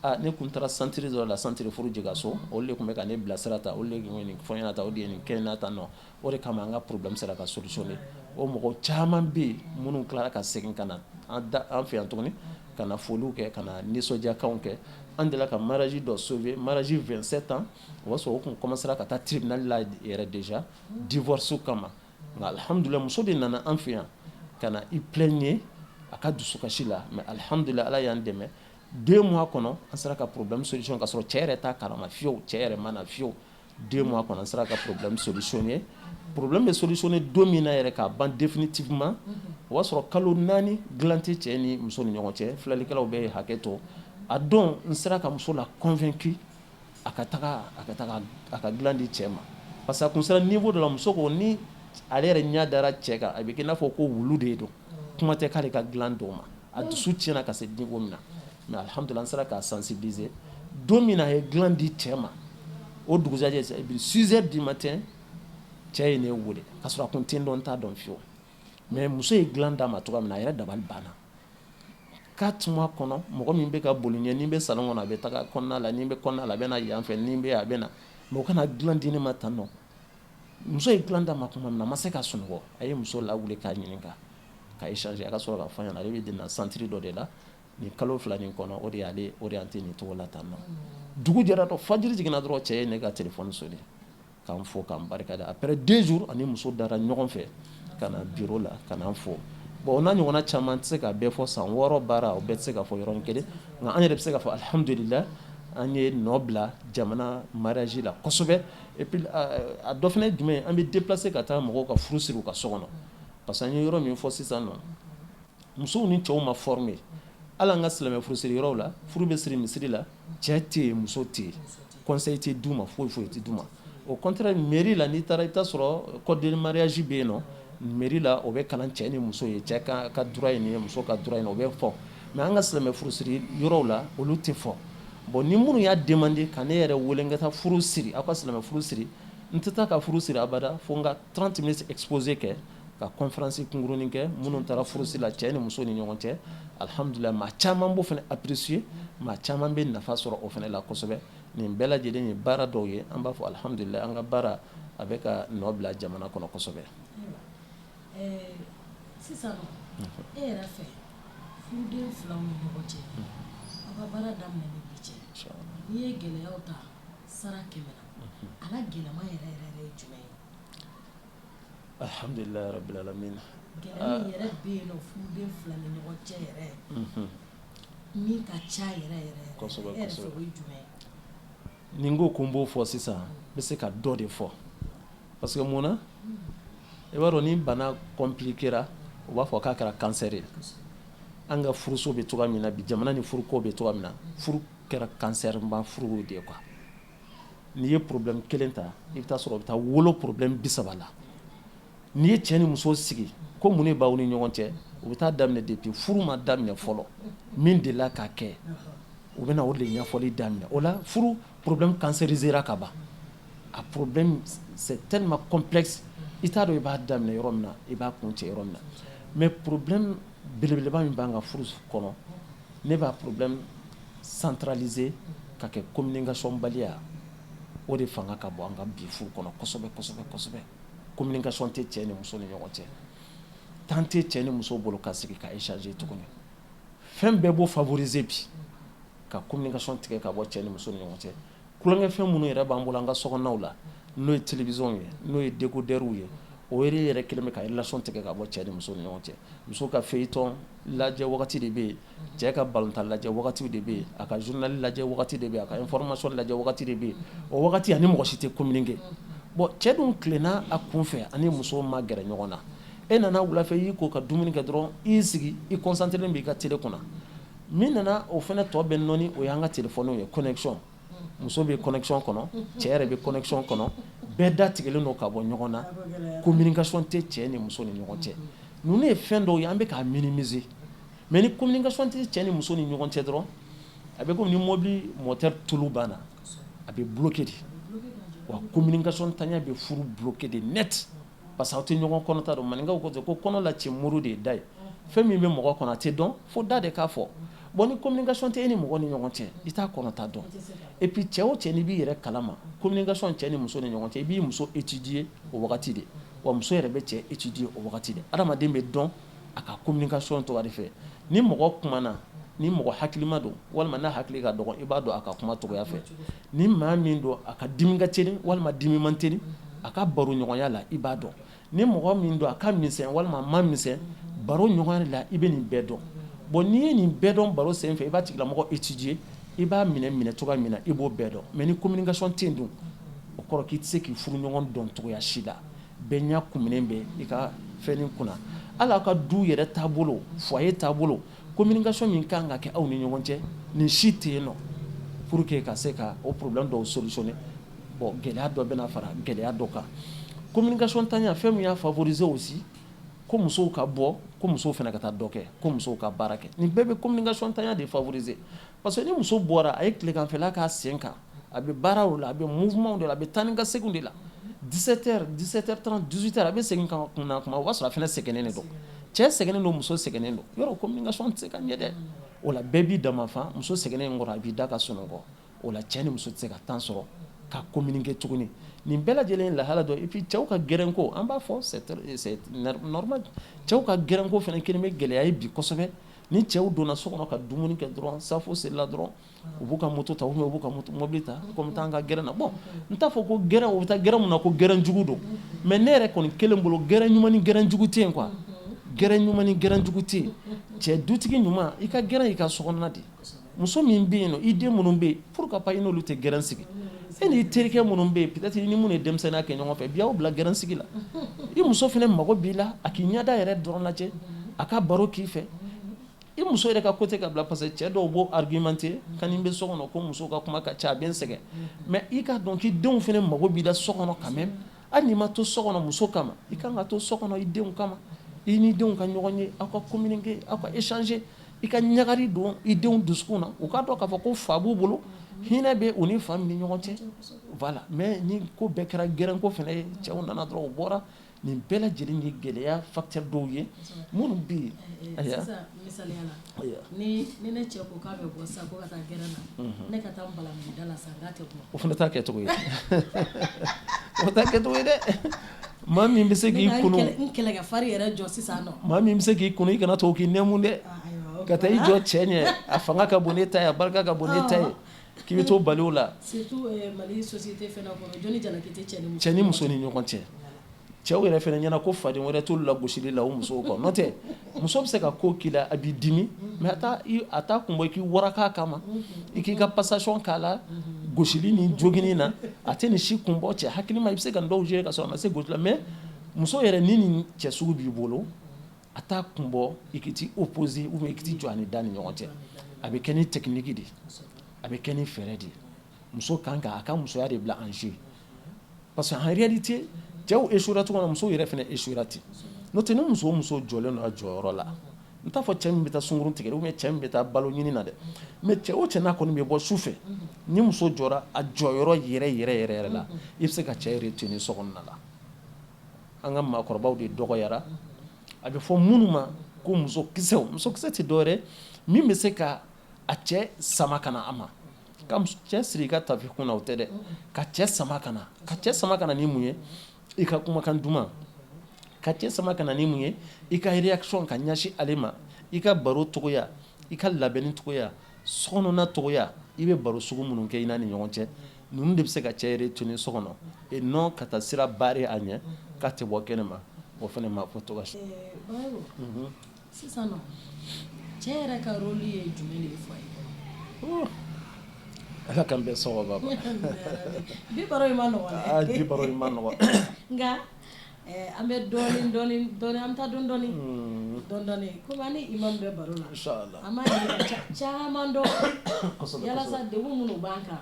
S2: a ne kun taara centre dɔ la, centre furu jigin olu de tun bɛ ka ne bilasira ta, olu de tun ye nin fɔ n ɲɛna tan, o de ye nin kɛ n na tan nɔ, o de kama an ka problème sera ka solutionner. O mɔgɔ caman bɛ yen minnu tilara ka segin ka na an fɛ yan tuguni, ka na foliw kɛ, ka na nisɔndiyakanw kɛ. An delila ka mariage dɔ sauver, mariage 27 ans. O b'a sɔrɔ o tun commencera ka taa tribunal la yɛrɛ déjà divorce kama. Nka alihamudulila, muso de nana an fɛ yan ka na i plaigner a ka dusukasi la. Mais alihamudulila, Ala y'an dɛmɛ, 2 mois kɔnɔ, an sera ka problème solution, ka sɔrɔ cɛ yɛrɛ t'a kalama fiyewu, cɛ yɛrɛ ma na fiyewu. 2 mois kɔnɔ, an sera ka problème solutionner. Problème bɛ solutionner don min na yɛrɛ k'a ban définitivement, o b'a sɔrɔ kalo 4 dilan tɛ cɛ ni muso ni ɲɔgɔn cɛ. Filɛlikɛlaw bɛ hakɛ to. A don, n sera ka muso la convaincu a ka taga a ka dilan di cɛ ma, parce que a kun sera niveau dɔ la, muso ko ni ale yɛrɛ ɲɛ dara cɛ kan, a bɛ kɛ i n'a fɔ ko wulu de don, kuma tɛ k'ale ka dilan d'o ma. A dusu tiɲɛna ka se niveau min na. Mais alihamudulila, an sera k'a sensibiliser. Don min na a ye dilan di cɛ ma, o dugusajɛ, 6 heures du matin, cɛ ye ne wele, ka sɔrɔ a kun tɛ n dɔn, n t'a dɔn fiyewu. Mais muso ye dilan d'a ma cogoya min na, a yɛrɛ dabali banna. 4 mois kɔnɔ, mɔgɔ min bɛ ka boli ɲɛ, ni bɛ salon kɔnɔ, a bɛ taga kɔnɔna la, ni bɛ kɔnɔna la, a bɛ na yan fɛ, ni bɛ a bɛ na, mais o kana dilan di ne ma tan nɔ. Muso ye dilan d'a ma tuma min na, a ma se ka sunɔgɔ. A ye muso lawuli k'a ɲininka, ka échanger. A ka sɔrɔ ka fɔ a ɲɛna, ale bɛ na centre dɔ de la. Nin kalo 2 nin kɔnɔ, o de y'ale orienté nin cogo la tan nɔ. Dugu jɛra dɔrɔn, fajiri jiginna dɔrɔn, cɛ ye ne ka téléphone sonné k'an fo, k'an barikada. Après 2 jours, ani muso dara ɲɔgɔn fɛ ka na bureau la ka na fo. Bon, o n'a ɲɔgɔnna caman, tɛ se ka bɛɛ fɔ. San 6 baara, o bɛɛ tɛ se ka fɔ yɔrɔnin kelen. Nka an yɛrɛ bɛ se ka fɔ alihamudulila, an ye nɔ bila jamana mariage la kosɛbɛ. Et puis a dɔ fana ye jumɛn ye? An bɛ déplacer ka taa mɔgɔw ka furu siri u ka so kɔnɔ, parce que an ye yɔrɔ min fɔ sisan nɔ, musow ni cɛw ma former. Hali an ka silamɛ furusiri yɔrɔw la, furu bɛ siri misiri la, cɛ tɛ yen, muso tɛ yen, conseil tɛ d'u ma, foyi foyi tɛ d'u ma. Au contraire, mairie la, n'i taara, i bɛ taa sɔrɔ code de mariage bɛ yen nɔ mairie la, o bɛ kalan cɛ ni muso ye, cɛ ka droit ye nin ye, muso ka droit ye nin ye, o bɛ fɔ. Mais an ka silamɛ furusiri yɔrɔw la, olu tɛ fɔ. Bon, ni minnu y'a demander ka ne yɛrɛ wele n ka taa furu siri, aw ka silamɛ furu siri, n tɛ taa ka furu siri abada fo n ka 30 minutes exposé kɛ, ka conférence kunkurunin kɛ minnu taara furusiri la, cɛ ni muso ni ɲɔgɔn cɛ. Alihamudulila, maa caman b'o fana apprécier, maa caman bɛ nafa sɔrɔ o fana la kosɛbɛ. Nin bɛɛ lajɛlen ye baara dɔw ye. An b'a fɔ alihamudulila, an ka baara a bɛ ka nɔ bila jamana kɔnɔ kosɛbɛ.
S1: Sisan e yɛrɛ fɛ, furuden filaw ni ɲɔgɔn cɛ, aw ka baara daminɛ ni bi cɛ, n'i ye gɛlɛyaw ta sara 100 na, a la gɛlɛman yɛrɛ yɛrɛ ye jumɛn ye?
S2: Alhamdulilayi rabbil alamin.
S1: Gɛlɛya min yɛrɛ bɛ yen nɔ furuden fila ni ɲɔgɔn cɛ yɛrɛ, min ka ca yɛrɛ yɛrɛ, e yɛrɛ fɛ, o ye jumɛn ye?
S2: Ni n ko ko n b'o fɔ sisan, n bɛ se ka dɔ de fɔ, parce que mun na, i b'a dɔn, ni bana compliquera, u b'a fɔ k'a kɛra cancer ye. An ka furuso bɛ cogoya min na bi, jamana ni furuko bɛ cogoya min na, furu kɛra cancer ba furu de ye quoi. N'i ye problème kelen ta, i bɛ taa sɔrɔ o bɛ taa wolo problème 30 la. N'i ye cɛ ni muso sigi ko mun de b'aw ni ɲɔgɔn cɛ, u bɛ taa daminɛ depuis furu ma daminɛ fɔlɔ, min delila ka kɛ, u bɛ na o de ɲɛfɔli daminɛ. O la, furu problème cancérisera ka ban. A problème, c'est tellement complexe, i t'a dɔn i b'a daminɛ yɔrɔ min na, i b'a kun cɛ yɔrɔ min na. Mais problème belebeleba min b'an ka furu kɔnɔ, ne b'a problème centraliser ka kɛ communication baliya. O de fanga ka bon an ka bi furu kɔnɔ kosɛbɛ kosɛbɛ kosɛbɛ. Communication tɛ cɛ ni muso ni ɲɔgɔn cɛ, temps tɛ cɛ ni muso bolo ka sigi ka échanger tuguni. Fɛn bɛɛ b'o favoriser bi ka communication tigɛ ka bɔ cɛ ni muso ni ɲɔgɔn cɛ. Tulonkɛfɛn minnu yɛrɛ b'an bolo an ka sokɔnɔnaw la, n'o ye télévision ye, n'o ye décodeur ye, o yɛrɛ yɛrɛ kɛlen bɛ ka relation tigɛ ka bɔ cɛ ni muso ni ɲɔgɔn cɛ. Muso ka feuilleton lajɛ wagati de bɛ yen, cɛ ka balontan lajɛ wagati de bɛ yen, a ka journal lajɛ wagati de bɛ yen, a ka information lajɛ wagati de bɛ yen. O wagati, ani mɔgɔ si tɛ communiquer. Bon, cɛ dun tilenna a kun fɛ, ani muso ma gɛrɛ ɲɔgɔn na. E nana wulafɛ, i y'i ko ka dumuni kɛ dɔrɔn, i y'i sigi, i concentré b'i ka télé kunna. Min nana, o fana tɔ bɛ nɔɔni, o y'an ka téléphone ye, connexion. Muso bɛ connexion kɔnɔ, cɛ yɛrɛ bɛ connexion kɔnɔ, bɛɛ da tigɛlen don ka bɔ ɲɔgɔn na. Communication tɛ cɛ ni muso ni ɲɔgɔn cɛ. Ninnu ye fɛn dɔw ye, an bɛ k'a minimiser. Mais ni communication tɛ cɛ ni muso ni ɲɔgɔn cɛ dɔrɔn, a bɛ komi ni mobili moteur tulu banna, a bɛ bloquer de. Wa communication tanya bɛ furu bloquer de net, parce que aw tɛ ɲɔgɔn kɔnɔta dɔn. Maninkaw ko ten ko kɔnɔ la ci muru de ye da ye. Fɛn min bɛ mɔgɔ kɔnɔ, a tɛ dɔn fo da de k'a fɔ. Bon, ni communication tɛ e ni mɔgɔ ni ɲɔgɔn cɛ, i t'a kɔnɔta dɔn. Et puis cɛ o cɛ, n'i b'i yɛrɛ kalama communication cɛ ni muso ni ɲɔgɔn cɛ, i b'i muso étudier o wagati de, wa muso yɛrɛ bɛ cɛ étudier o wagati de. Adamaden bɛ dɔn a ka communication cogoya de fɛ. Ni mɔgɔ kumana, ni mɔgɔ hakilima don walima n'a hakili ka dɔgɔ, i b'a dɔn a ka kuma cogoya fɛ. Ni maa min don, a ka dimi ka teli walima dimi man teli, a ka baro ɲɔgɔnya la, i b'a dɔn. Ni mɔgɔ min don, a ka misɛn walima a ma misɛn, baro ɲɔgɔnya la, i bɛ nin bɛɛ dɔn. Bon, n'i ye nin bɛɛ dɔn baro sen fɛ, i b'a tigilamɔgɔ étudier, i b'a minɛ minɛ cogoya min na, i b'o bɛɛ dɔn. Mais ni communication tɛ yen dun, o kɔrɔ k'i tɛ se k'i furu ɲɔgɔn dɔn cogoya si la. Bɛɛ ɲɛ kuminen bɛ i ka fɛn kunna. Hali aw ka du yɛrɛ taabolo, foyer taabolo, communication min kan ka kɛ aw ni ɲɔgɔn cɛ, nin si tɛ yen nɔ pour que ka se ka o problème dɔw solutionner. Bon, gɛlɛya dɔ bɛna fara gɛlɛya dɔ kan. Communication tanya, fɛn min y'a favoriser aussi, ko musow ka bɔ, ko musow fana ka taa dɔ kɛ, ko musow ka baara kɛ, nin bɛɛ bɛ communication tanya de favoriser. Parce que ni muso bɔra, a ye tileganfɛla k'a sen kan, a bɛ baaraw la, a bɛ mouvement de la, a bɛ taa ni ka segin de la, 17 heures, 17h30, 18 heures, a bɛ segin ka na kuma, o b'a sɔrɔ a fana sɛgɛnnen de don. Cɛ sɛgɛnnen don, muso sɛgɛnnen don, yɔrɔ communication tɛ se ka ɲɛ dɛ. O la, bɛɛ b'i dama fan. Muso sɛgɛnnen in kɔrɔ, a b'i da ka sunɔgɔ. O la, cɛ ni muso tɛ se ka temps sɔrɔ ka communiquer tuguni. Nin bɛɛ lajɛlen ye lahala dɔ. Et puis cɛw ka gɛrɛnko, an b'a fɔ c'est normal, cɛw ka gɛrɛnko fana kelen bɛ gɛlɛya ye bi kosɛbɛ. Ni cɛw donna so kɔnɔ ka dumuni kɛ dɔrɔn, safo selila dɔrɔn, u b'u ka moto ta ou bien u b'u ka mobili ta ko n bɛ taa an ka gɛrɛn na. Bon, n t'a fɔ ko gɛrɛn, u bɛ taa gɛrɛn mun na, ko gɛrɛn jugu don, mais ne yɛrɛ kɔni kelen bolo, gɛrɛn ɲuman ni gɛrɛn jugu tɛ yen quoi. Gɛrɛn ɲuman ni gɛrɛn jugu tɛ yen. Cɛ dutigi ɲuman, i ka gɛrɛn i ka sokɔnɔna de. Muso min bɛ yen nɔ, i den minnu bɛ yen, pourquoi pas i n'olu tɛ gɛrɛn sigi? E n'i terikɛ minnu bɛ yen, peut-être i ni minnu ye denmisɛnninya kɛ ɲɔgɔn fɛ, bi y'aw bila gɛrɛn sigi la. I muso fana mago b'i la, a k'i ɲɛda yɛrɛ dɔrɔn lajɛ, a ka baro k'i fɛ. I muso yɛrɛ ka côté ka bila, parce que cɛ dɔw b'o argumenter quand n bɛ so kɔnɔ ko muso ka kuma ka ca, a bɛ n sɛgɛn. Mais i k'a dɔn k'i denw fana mago b'i la so kɔnɔ quand même. Hali n'i ma to so kɔnɔ muso kama, i kan ka to so kɔnɔ i denw kama, i ni denw ka ɲɔgɔn ye, aw ka communiquer, aw ka échanger, i ka ɲagari don i denw dusukun na, u k'a dɔn k'a fɔ ko fa b'u bolo, hinɛ bɛ u ni fa min ni ɲɔgɔn cɛ. Voilà. Mais ni ko bɛɛ kɛra gɛrɛnko fana ye, cɛw nana dɔrɔn u bɔra, nin bɛɛ lajɛlen ye gɛlɛya facteur dɔw ye minnu bɛ yen.
S1: Sisan, misaliya la, ni ne cɛ ko k'a bɛ bɔ sisan ko ka taa gɛrɛn na, ne ka taa n balamini da la sisan k'a tɛ bɔ.
S2: O fana t'a kɛcogo ye, o t'a kɛcogo ye dɛ. Maa min bɛ se k'i kunu,
S1: n kɛlɛkɛ fari yɛrɛ jɔ sisan nɔ.
S2: Maa min bɛ se k'i kunu, i kana to k'i nɛmu dɛ. Ka taa i jɔ cɛ ɲɛ, a fanga ka bon n'e ta ye, a barika ka bon n'e ta ye, k'i bɛ t'o bali o la.
S1: Surtout Mali société fɛnɛ kɔnɔ, jɔnni jalaki tɛ cɛ ni muso
S2: cɛ ni muso ni ɲɔgɔn cɛ. Cɛw yɛrɛ fɛnɛ ɲɛna ko faden wɛrɛ t'olu la gosili la o musow kɔ. N'o tɛ, muso bɛ se ka ko k'i la, a b'i dimi, mais a t'a kun bɔ i k'i waraka kama, i k'i ka passation k'a la gosili ni jogini na. A tɛ nin si kun bɔ. Cɛ hakilima, i bɛ se ka nin dɔw gérer ka sɔrɔ a ma se gosi la. Mais muso yɛrɛ, ni nin cɛ sugu b'i bolo, a t'a kun bɔ i k'i t'i opposer ou bien i k'i t'i jɔ a ni da ni ɲɔgɔn cɛ. A bɛ kɛ ni technique de ye, a bɛ kɛ ni fɛɛrɛ de ye. Muso kan ka a ka musoya de bila en jeu, parce que en réalité cɛw échouera cogo min na, musow yɛrɛ fana échouera ten. N'o tɛ, ni muso o muso jɔlen don a jɔyɔrɔ la, n t'a fɔ cɛ min bɛ taa sunkurun tigɛ ou bien cɛ min bɛ taa balo ɲini na dɛ, mais cɛ o cɛ n'a kɔni bɛ bɔ su fɛ, ni muso jɔra a jɔyɔrɔ yɛrɛ yɛrɛ yɛrɛ yɛrɛ la, i bɛ se ka cɛ retenir so kɔnɔna la. An ka maakɔrɔbaw de dɔgɔyara. A bɛ fɔ minnu ma ko muso kisɛw, muso kisɛ tɛ dɔwɛrɛ min bɛ se ka a cɛ sama ka na a ma, ka cɛ siri i ka tafe kun na, o tɛ dɛ. Ka cɛ sama ka na, ka cɛ sama ka na ni mun ye? I ka kumakan duman. Ka cɛ sama ka na ni mun ye? I ka réaction ka ɲɛsin ale ma, i ka baro cogoya, i ka labɛnni cogoya, sokɔnɔna cogoya, i bɛ baro sugu minnu kɛ i n'a ni ɲɔgɔn cɛ, ninnu de bɛ se ka cɛ retenir so kɔnɔ, et non ka taa sira barrer a ɲɛ k'a tɛ bɔ kɛnɛ ma. O fana ma fɔ cogo si.
S1: Sisan nɔ, cɛ yɛrɛ ka rôle ye jumɛn de ye foyer kɔnɔ?
S2: Ala k'an bɛn sawaba ma.
S1: Bi baro in ma nɔgɔn dɛ.
S2: Aa, bi baro in ma nɔgɔn.
S1: Nka an bɛ dɔɔni dɔɔni dɔɔni, an bɛ taa dɔɔni dɔɔni dɔɔni dɔɔni, komi an ni imam bɛ baro la.
S2: Inchallah.
S1: An b'a ɲini ka caman dɔn yalasa degun minnu b'an kan,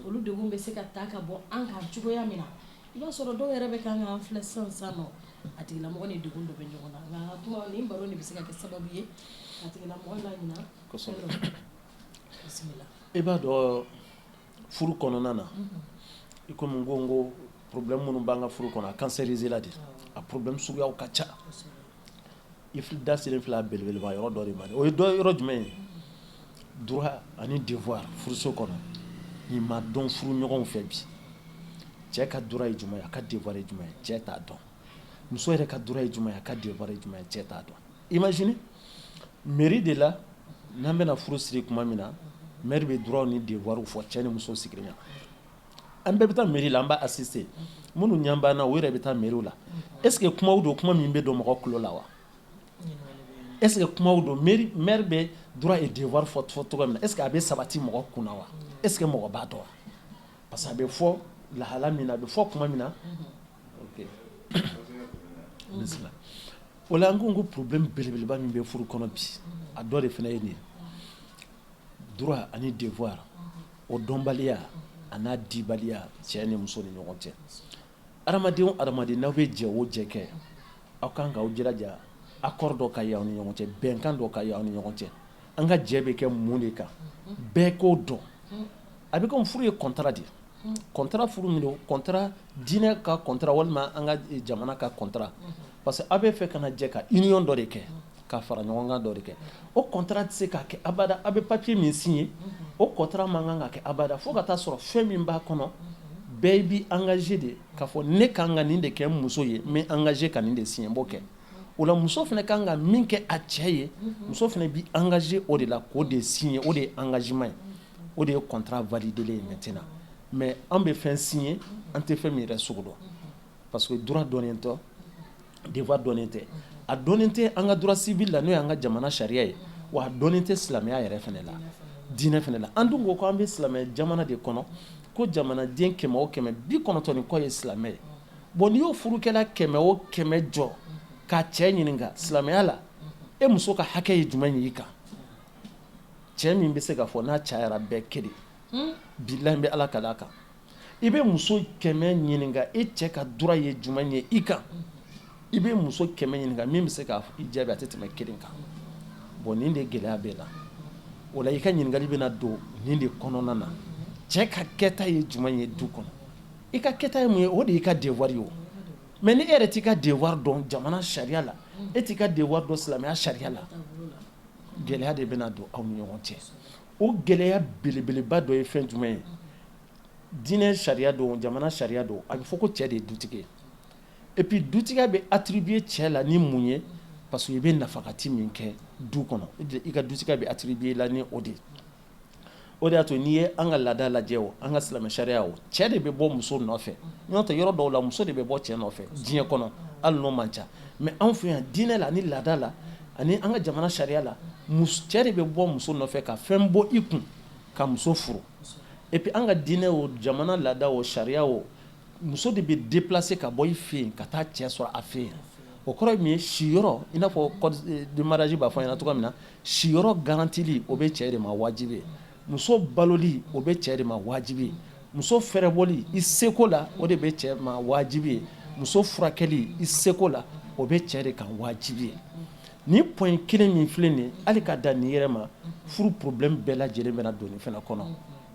S1: olu degun bɛ se ka ta ka bɔ an kan cogoya min na. I b'a sɔrɔ dɔw yɛrɛ bɛ kan k'an filɛ sisan sisan nɔ, a tigilamɔgɔ ni degun dɔ bɛ ɲɔgɔn na, nka an ka kuma nin baro nin bɛ se ka kɛ sababu ye a tigilamɔgɔ laɲina. Bisimila.
S2: I b'a dɔn, furu kɔnɔna na, i komi n ko problème minnu b'an ka furu kɔnɔ, a cancérisé la de, a problème suguyaw ka ca. I da selen filɛ a belebeleba yɔrɔ dɔ de ma. O ye dɔ yɔrɔ jumɛn ye? Droit ani devoir furuso kɔnɔ, nin ma dɔn furu ɲɔgɔnw fɛ bi. Cɛ ka droit ye jumɛn ye, a ka devoir ye jumɛn ye, cɛ t'a dɔn. Muso yɛrɛ ka droit ye jumɛn ye, a ka devoir ye jumɛn ye, cɛ t'a dɔn. Imagine, mairie de la, n'an bɛna furu siri tuma min na, maire bɛ droit ni devoir fɔ cɛ ni muso sigilen ɲɛna. An bɛɛ bɛ taa mairie la, an b'a assister. Minnu ɲɛ b'an na, o yɛrɛ bɛ taa mairie la. Est ce que kumaw don, kuma min bɛ don mɔgɔ tulo la wa? Est ce que kumaw don, maire bɛ droit et devoir fɔ cogo min na, est ce que a bɛ sabati mɔgɔ kunna wa? Est ce que mɔgɔ b'a dɔn wa? Parce que a bɛ fɔ lahala min na, a bɛ fɔ tuma min na, ok, bisimila. O la, an ko problème belebeleba min bɛ furu kɔnɔ bi, a dɔ de fana ye nin ye: droit ani devoir, o dɔnbaliya a n'a dibaliya cɛ ni muso ni ɲɔgɔn cɛ. Adamaden o adamaden, n'aw bɛ jɛ o jɛ kɛ, aw kan k'aw jilaja accord dɔ ka ye aw ni ɲɔgɔn cɛ, bɛnkan dɔ ka ye aw ni ɲɔgɔn cɛ. An ka jɛ bɛ kɛ mun de kan, bɛɛ k'o dɔn. A bɛ komi furu ye contrat de ye. Contrat furu min don, contrat diinɛ ka contrat walima an ka jamana ka contrat, parce que aw bɛ fɛ ka na jɛ ka union dɔ de kɛ, ka fara ɲɔgɔn kan dɔ de kɛ. O contrat tɛ se ka kɛ abada. Aw bɛ papier min signer, o contrat man kan ka kɛ abada fo ka taa sɔrɔ fɛn min b'a kɔnɔ, bɛɛ b'i engagé de k'a fɔ ne kan ka nin de kɛ n muso ye, n bɛ engagé ka nin de signer, n b'o kɛ. O O la muso fana kan ka min kɛ a cɛ ye, muso fana bɛ engager o de la k'o de signer. O de ye engagement ye, o de ye contrat validé ye maintenant. Mais an bɛ fɛn signer, an tɛ fɛn min yɛrɛ sugu dɔn, parce que droit dɔnnen tɛ, devoir dɔnnen tɛ. A dɔnnen tɛ an ka droit civil la, n'o y'an ka jamana sariya ye, wa a dɔnnen tɛ silamɛya yɛrɛ fana la, diinɛ fana la. An dun ko ko an bɛ silamɛ jamana de kɔnɔ, ko jamanaden 100 o 100, 90 ni kɔ ye silamɛ ye. Bon, n'i y'o furukɛla 100 o 100 jɔ k'a cɛ ɲininka silamɛya la, e muso ka hakɛ ye jumɛn ye i kan, cɛ min bɛ se ka fɔ, n'a cayara bɛɛ kelen, bilahi, n bɛ Ala kali a kan, i bɛ muso 100 ɲininka e cɛ ka droit ye jumɛn ye i kan, i bɛ muso 100 ɲininka, min bɛ se ka i jaabi, a tɛ tɛmɛ kelen kan. Bon, nin de gɛlɛya bɛ na o la. I ka ɲininkali bɛna don nin de kɔnɔna na: cɛ ka kɛta ye jumɛn ye du kɔnɔ? I ka kɛta ye mun ye? O de y'i ka devoir ye o. Mais ni e yɛrɛ t'i ka devoir dɔn jamana sariya la, e t'i ka devoir dɔn silamɛya sariya la, gɛlɛya de bɛna don aw ni ɲɔgɔn cɛ. O gɛlɛya belebeleba dɔ ye fɛn jumɛn ye? Diinɛ sariya don, jamana sariya don, a bɛ fɔ ko cɛ de ye dutigi ye. Et puis dutigiya bɛ attribuer cɛ la ni mun ye? Parce que i bɛ nafakati min kɛ du kɔnɔ, i ka dutigiya bɛ attribuer la ni o de ye. O de y'a to n'i ye an ka laada lajɛ, o an ka silamɛ sariya, o cɛ de bɛ bɔ muso nɔfɛ. N'o tɛ, yɔrɔ dɔw la, muso de bɛ bɔ cɛ nɔfɛ diɲɛ kɔnɔ, hali n'o man ca. Mais anw fɛ yan, diinɛ la ani laada la ani an ka jamana sariya la, cɛ de bɛ bɔ muso nɔfɛ ka fɛn bɔ i kun ka muso furu. Et puis an ka diinɛ o, jamana laada o, sariya o, muso de bɛ déplacer ka bɔ i fɛ yen ka taa cɛ sɔrɔ a fɛ yen. O kɔrɔ ye min ye? Siyɔrɔ, i n'a fɔ code de mariage b'a fɔ an ɲɛna cogoya min na, siyɔrɔ garantili, o bɛ cɛ de ma wajibi ye. Muso baloli, o bɛ cɛ de ma wajibi ye. Muso fɛrɛbɔli i seko la, o de bɛ cɛ ma wajibi ye. Muso furakɛli i seko la, o bɛ cɛ de kan wajibi ye. Ni point kelen min filɛ nin ye, hali ka dan nin yɛrɛ ma, furu problème bɛɛ lajɛlen bɛna don nin fana kɔnɔ.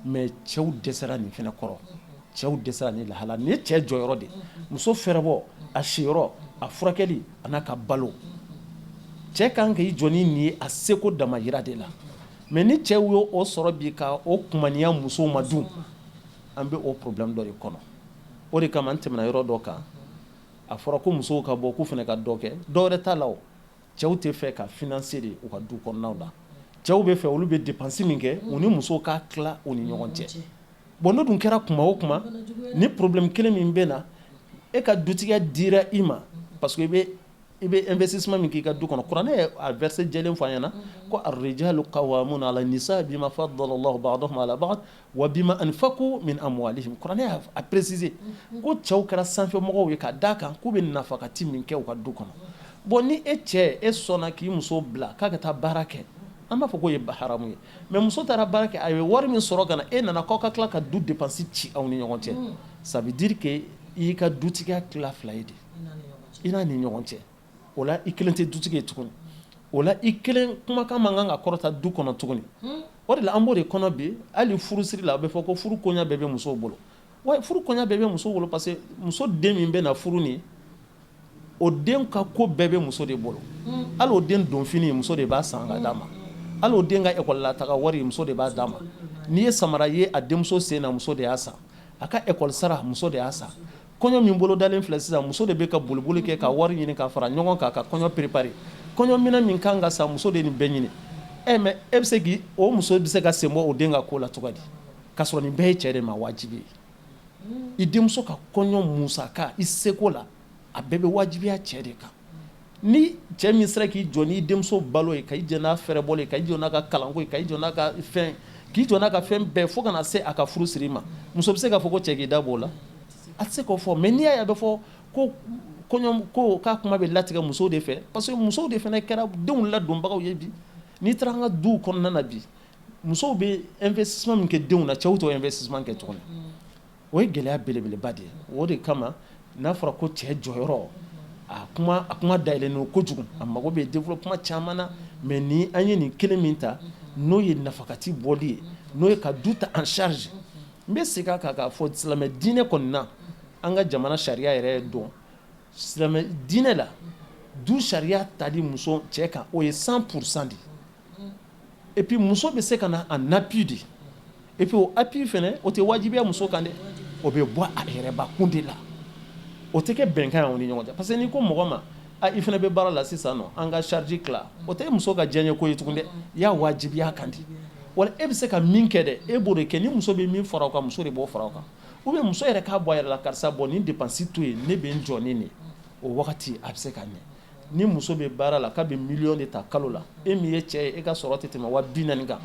S2: Mais cɛw dɛsɛra nin fana kɔrɔ, cɛw dɛsɛra nin lahala. Nin ye cɛ jɔyɔrɔ de: muso fɛrɛbɔ, a siyɔrɔ, a furakɛli, a n'a ka balo. Cɛ kan k'i jɔ ni nin ye a seko damayira de la. Mais ni cɛw y'o o sɔrɔ bi ka o kumaniya musow ma dun, an bɛ o problème dɔ de kɔnɔ. O de kama an tɛmɛna yɔrɔ dɔ kan, a fɔra ko musow ka bɔ, k'u fana ka dɔ kɛ. Dɔw wɛrɛ t'a la, o cɛw tɛ fɛ ka financer de u ka du kɔnɔnaw la. Cɛw bɛ fɛ, olu bɛ dépense min kɛ, u ni musow ka tila u ni ɲɔgɔn cɛ. Bon, n'o dun kɛra kuma o kuma, ni problème kelen min bɛ na, e ka dutigiya dira i ma parce que i bɛ investissement min k'i ka du kɔnɔ. Kuranɛ ye a verset jɛlen fɔ an ɲɛna ko الرجال قوامون على النساء بما فضل الله بعضهم على بعض وبما أنفقوا من أموالهم. Kuranɛ y'a préciser ko cɛw kɛra sanfɛmɔgɔw ye ka d'a kan k'u bɛ nafakati min kɛ u ka du kɔnɔ. Bon, ni e cɛ, e sɔnna k'i muso bila k'a ka taa baara kɛ, an b'a fɔ k'o ye haramu ye, mais muso taara baara kɛ, a ye wari min sɔrɔ ka na, e nana k'aw ka tila ka du dépense ci aw ni ɲɔgɔn cɛ, ça veut dire que i y'i ka dutigiya tila fila ye de i n'a ni ɲɔgɔn cɛ. O la, i kelen tɛ dutigi ye tuguni. O la, i kelen kumakan man kan ka kɔrɔta du kɔnɔ tuguni. O de la, an b'o de kɔnɔ bi. Hali furusiri la, a bɛ fɔ ko furu koɲa bɛɛ bɛ musow bolo. Wa furu koɲa bɛɛ bɛ musow bolo parce que muso den min bɛ na furu nin, o den ka ko bɛɛ bɛ muso de bolo. Hali o den donfini, muso de b'a san ka d'a ma. Hali o den ka école la taga wari, muso de b'a d'a ma. N'i ye samara ye a denmuso sen na, muso de y'a san. A ka école sara, muso de y'a san. Kɔɲɔ min bolo dalen filɛ sisan, muso de bɛ ka boliboli kɛ ka wari ɲini ka fara ɲɔgɔn kan ka kɔɲɔ préparer. Kɔɲɔ minɛn min kan ka san, muso de nin bɛɛ ɲini. Ɛ, mais e bɛ se k'i o muso bɛ se ka sen bɔ o den ka ko la cogo di, ka sɔrɔ nin bɛɛ ye cɛ de ma wajibi ye? I denmuso ka kɔɲɔ musaka, i seko la, a bɛɛ bɛ wajibiya cɛ de kan. Ni cɛ min sera k'i jɔ n'i denmuso balo ye, ka i jɔ n'a fɛrɛbɔli ye, ka i jɔ n'a ka kalanko ye, ka i jɔ n'a ka fɛn, k'i jɔ n'a ka fɛn bɛɛ, fo kana se a ka furu siri ma, muso bɛ se k'a fɔ ko cɛ k'i da b'o la? A tɛ se k'o fɔ. Mais n'i y'a ye a bɛ fɔ ko kɔɲɔ ko k'a kuma bɛ latigɛ musow de fɛ, parce que musow de fana kɛra denw ladonbagaw ye bi. N'i taara an ka duw kɔnɔna na bi, musow bɛ investissement min kɛ denw na, cɛw t'o investissement kɛ tuguni. O ye gɛlɛya belebeleba de ye. O de kama n'a fɔra ko cɛ jɔyɔrɔ, a kuma dayɛlɛnnen don kojugu, a mago bɛ développement caman na. Mais ni an ye nin kelen min ta, n'o ye nafakati bɔli ye, n'o ye ka du ta en charge, n bɛ segin a kan k'a fɔ, silamɛ diinɛ kɔni na, an ka jamana sariya yɛrɛ dɔn, silamɛ diinɛ la, du sariya tali muso cɛ kan, o ye 100% de ye. Et puis muso bɛ se ka na en appui de. Et puis o appui fɛnɛ, o tɛ wajibiya muso kan dɛ, o bɛ bɔ a yɛrɛbakun de la, o tɛ kɛ bɛnkan ye aw ni ɲɔgɔn cɛ. Parce que n'i ko mɔgɔ ma A i fana bɛ baara la sisan nɔ, an ka charge tila. O tɛ muso ka diyaɲɛ ko ye tugun dɛ, i y'a wajibiya kan di. Wala e bɛ se ka min kɛ dɛ, e b'o de kɛ. Ni muso bɛ min fara o kan, muso de b'o fara o kan. Ou bien muso yɛrɛ k'a bɔ a yɛrɛ la, karisa bɔ nin dépense to yen, ne bɛ n jɔ ni nin. O wagati a bɛ se ka ɲɛ. Ni muso bɛ baara la k'a bɛ miliyɔn de ta kalo la, e min ye cɛ ye, e ka sɔrɔ tɛ tɛmɛ 40 000 kan,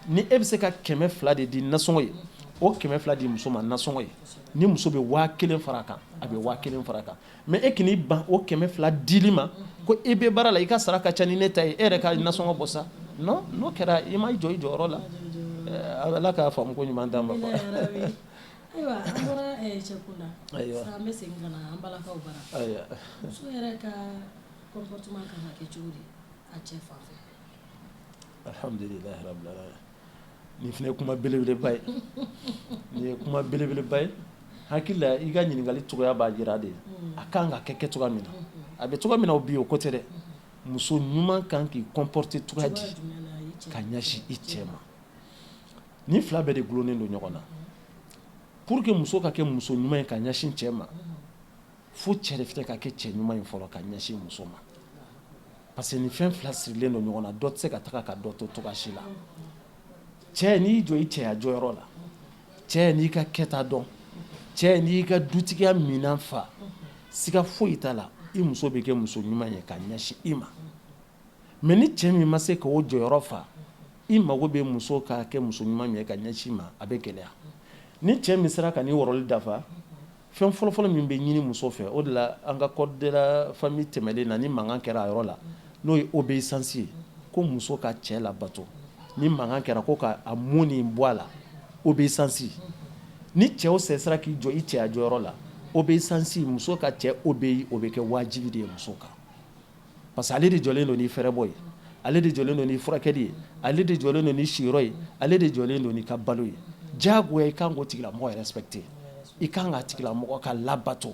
S2: ni e bɛ se ka 200 de di nasɔngɔ ye, o 200 di muso ma nasɔngɔ ye. Ni muso bɛ 1000 fara a kan, a bɛ 1000 fara a kan. Mais e k'i ban o 200 dili ma ko e bɛ baara la, i ka sara ka ca ni ne ta ye, e yɛrɛ ka nasɔngɔ bɔ sa. Non, n'o kɛra, i ma jɔ i jɔyɔrɔ la. Ala k'a faamu ko ɲuman d'an ma.
S1: Ayiwa, an bɔra cɛ kunda sisan, an bɛ segin ka na an balakaw bara. Muso yɛrɛ ka comportement kan ka kɛ cogo di a cɛ fan fɛ?
S2: Alhamdulilahi rabbil alamin. Nin fana ye kuma belebeleba ye, nin ye kuma belebeleba ye. Hakili la, i ka ɲininkali cogoya b'a jira de a kan ka kɛ cogoya min na, a bɛ cogoya min na bi, o ko tɛ dɛ. Muso ɲuman kan k'i comporter cogoya di ka ɲɛsin i cɛ ma? Nin fila bɛɛ de gulonnen don ɲɔgɔn na. Pour que muso ka kɛ muso ɲuman ye ka ɲɛsin cɛ ma, fo cɛ de fana ka kɛ cɛ ɲuman ye fɔlɔ ka ɲɛsin muso ma, parce que nin fɛn fila sirilen don ɲɔgɔn na, dɔ tɛ se ka taga ka dɔ to cogoya si la. Cɛ, n'i jɔ i cɛya jɔyɔrɔ la, cɛ, n'i ka kɛta dɔn, cɛ, n'i ka dutigiya minan fa, siga foyi t'a la, i muso bɛ kɛ muso ɲuman ye ka ɲɛsin i ma. Mais ni cɛ min ma se k'o jɔyɔrɔ fa, i mago bɛ muso ka kɛ muso ɲuman min ye ka ɲɛsin ma, a bɛ gɛlɛya. Ni cɛ min sera ka nin wɔrɔli dafa, fɛn fɔlɔfɔlɔ min bɛ ɲini muso fɛ, o de la an ka code de la famille tɛmɛlen na, ni mankan kɛra a yɔrɔ la, n'o ye obéissance ye, ko muso ka cɛ labato. Ni mankan kɛra, ko ka a mun nin bɔ a la, obéissance. Ni cɛw cɛ sera k'i jɔ i cɛya jɔyɔrɔ la, obéissance, muso ka cɛ obéi, o bɛ kɛ wajibi de ye muso kan, parce que ale de jɔlen don ni fɛrɛbɔ ye, ale de jɔlen don ni furakɛli ye, ale de jɔlen don ni siyɔrɔ ye, ale de jɔlen don ni ka balo ye. Diyagoya i kan k'o tigilamɔgɔ respecter, i kan k'a tigilamɔgɔ ka labato,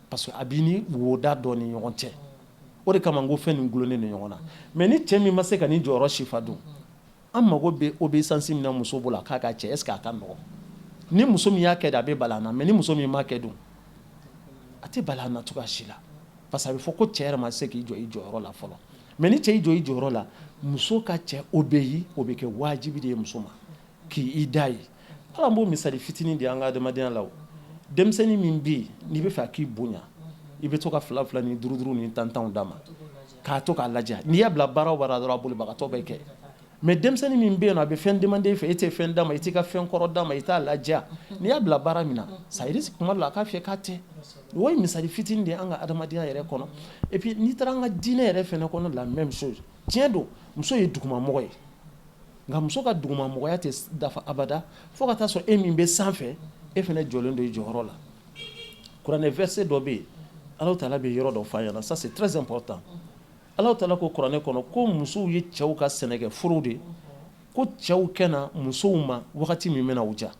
S2: parce que a b'i ni woda dɔ ni ɲɔgɔn cɛ. O de kama n ko fɛn nin gulonnen don ɲɔgɔn na. Mais ni cɛ min ma se ka nin jɔyɔrɔ si fa dun, an mago bɛ obéissance min na muso bolo a k'a ka cɛ, est ce que a ka nɔgɔn? Ni muso min y'a kɛ de, a bɛ bala na. Mais ni muso min m'a kɛ dun, a tɛ bala na cogoya si la, parce que a bɛ fɔ ko cɛ yɛrɛ ma se k'i jɔ i jɔyɔrɔ la fɔlɔ. Mais ni cɛ y'i jɔ i jɔyɔrɔ la, muso ka cɛ obéi, o bɛ kɛ wajibi de ye muso ma k'i da ye. Hali an b'o misali fitinin di an ka adamadenya la. O denmisɛnnin min bɛ yen n'i bɛ fɛ a k'i bonya, i bɛ to ka fila fila ni duuru duuru ni tan tanw d'a ma k'a to k'a lajɛ. N'i y'a bila baara o baara dɔrɔn, a bolibagatɔ bɛ kɛ. Mais denmisɛnnin min bɛ yen nɔ, a bɛ fɛn demander e fɛ, e tɛ fɛn d'a ma, i t'i ka fɛn kɔrɔ d'a ma, i t'a ladiya, n'i y'a bila baara min na, ça risque kuma dɔ la a k'a f'i ye k'a tɛ. O ye misali fitinin de ye an ka adamadenya yɛrɛ kɔnɔ. Et puis n'i taara an ka diinɛ yɛrɛ fɛnɛ kɔnɔ, la même chose. Tiɲɛ don, muso ye dugumamɔgɔ ye, nka muso ka dugumamɔgɔya tɛ dafa abada fo ka taa sɔrɔ e min bɛ sanfɛ, e fɛnɛ jɔlen don i jɔyɔrɔ la. Kuranɛ verset dɔ bɛ yen, Alahu taala bɛ yɔrɔ dɔ f'a ɲɛna, ça c'est très important. Alahu taala ko kuranɛ kɔnɔ ko musow ye cɛw ka sɛnɛkɛ forow de, ko cɛw kɛna musow ma wagati min bɛna u ja.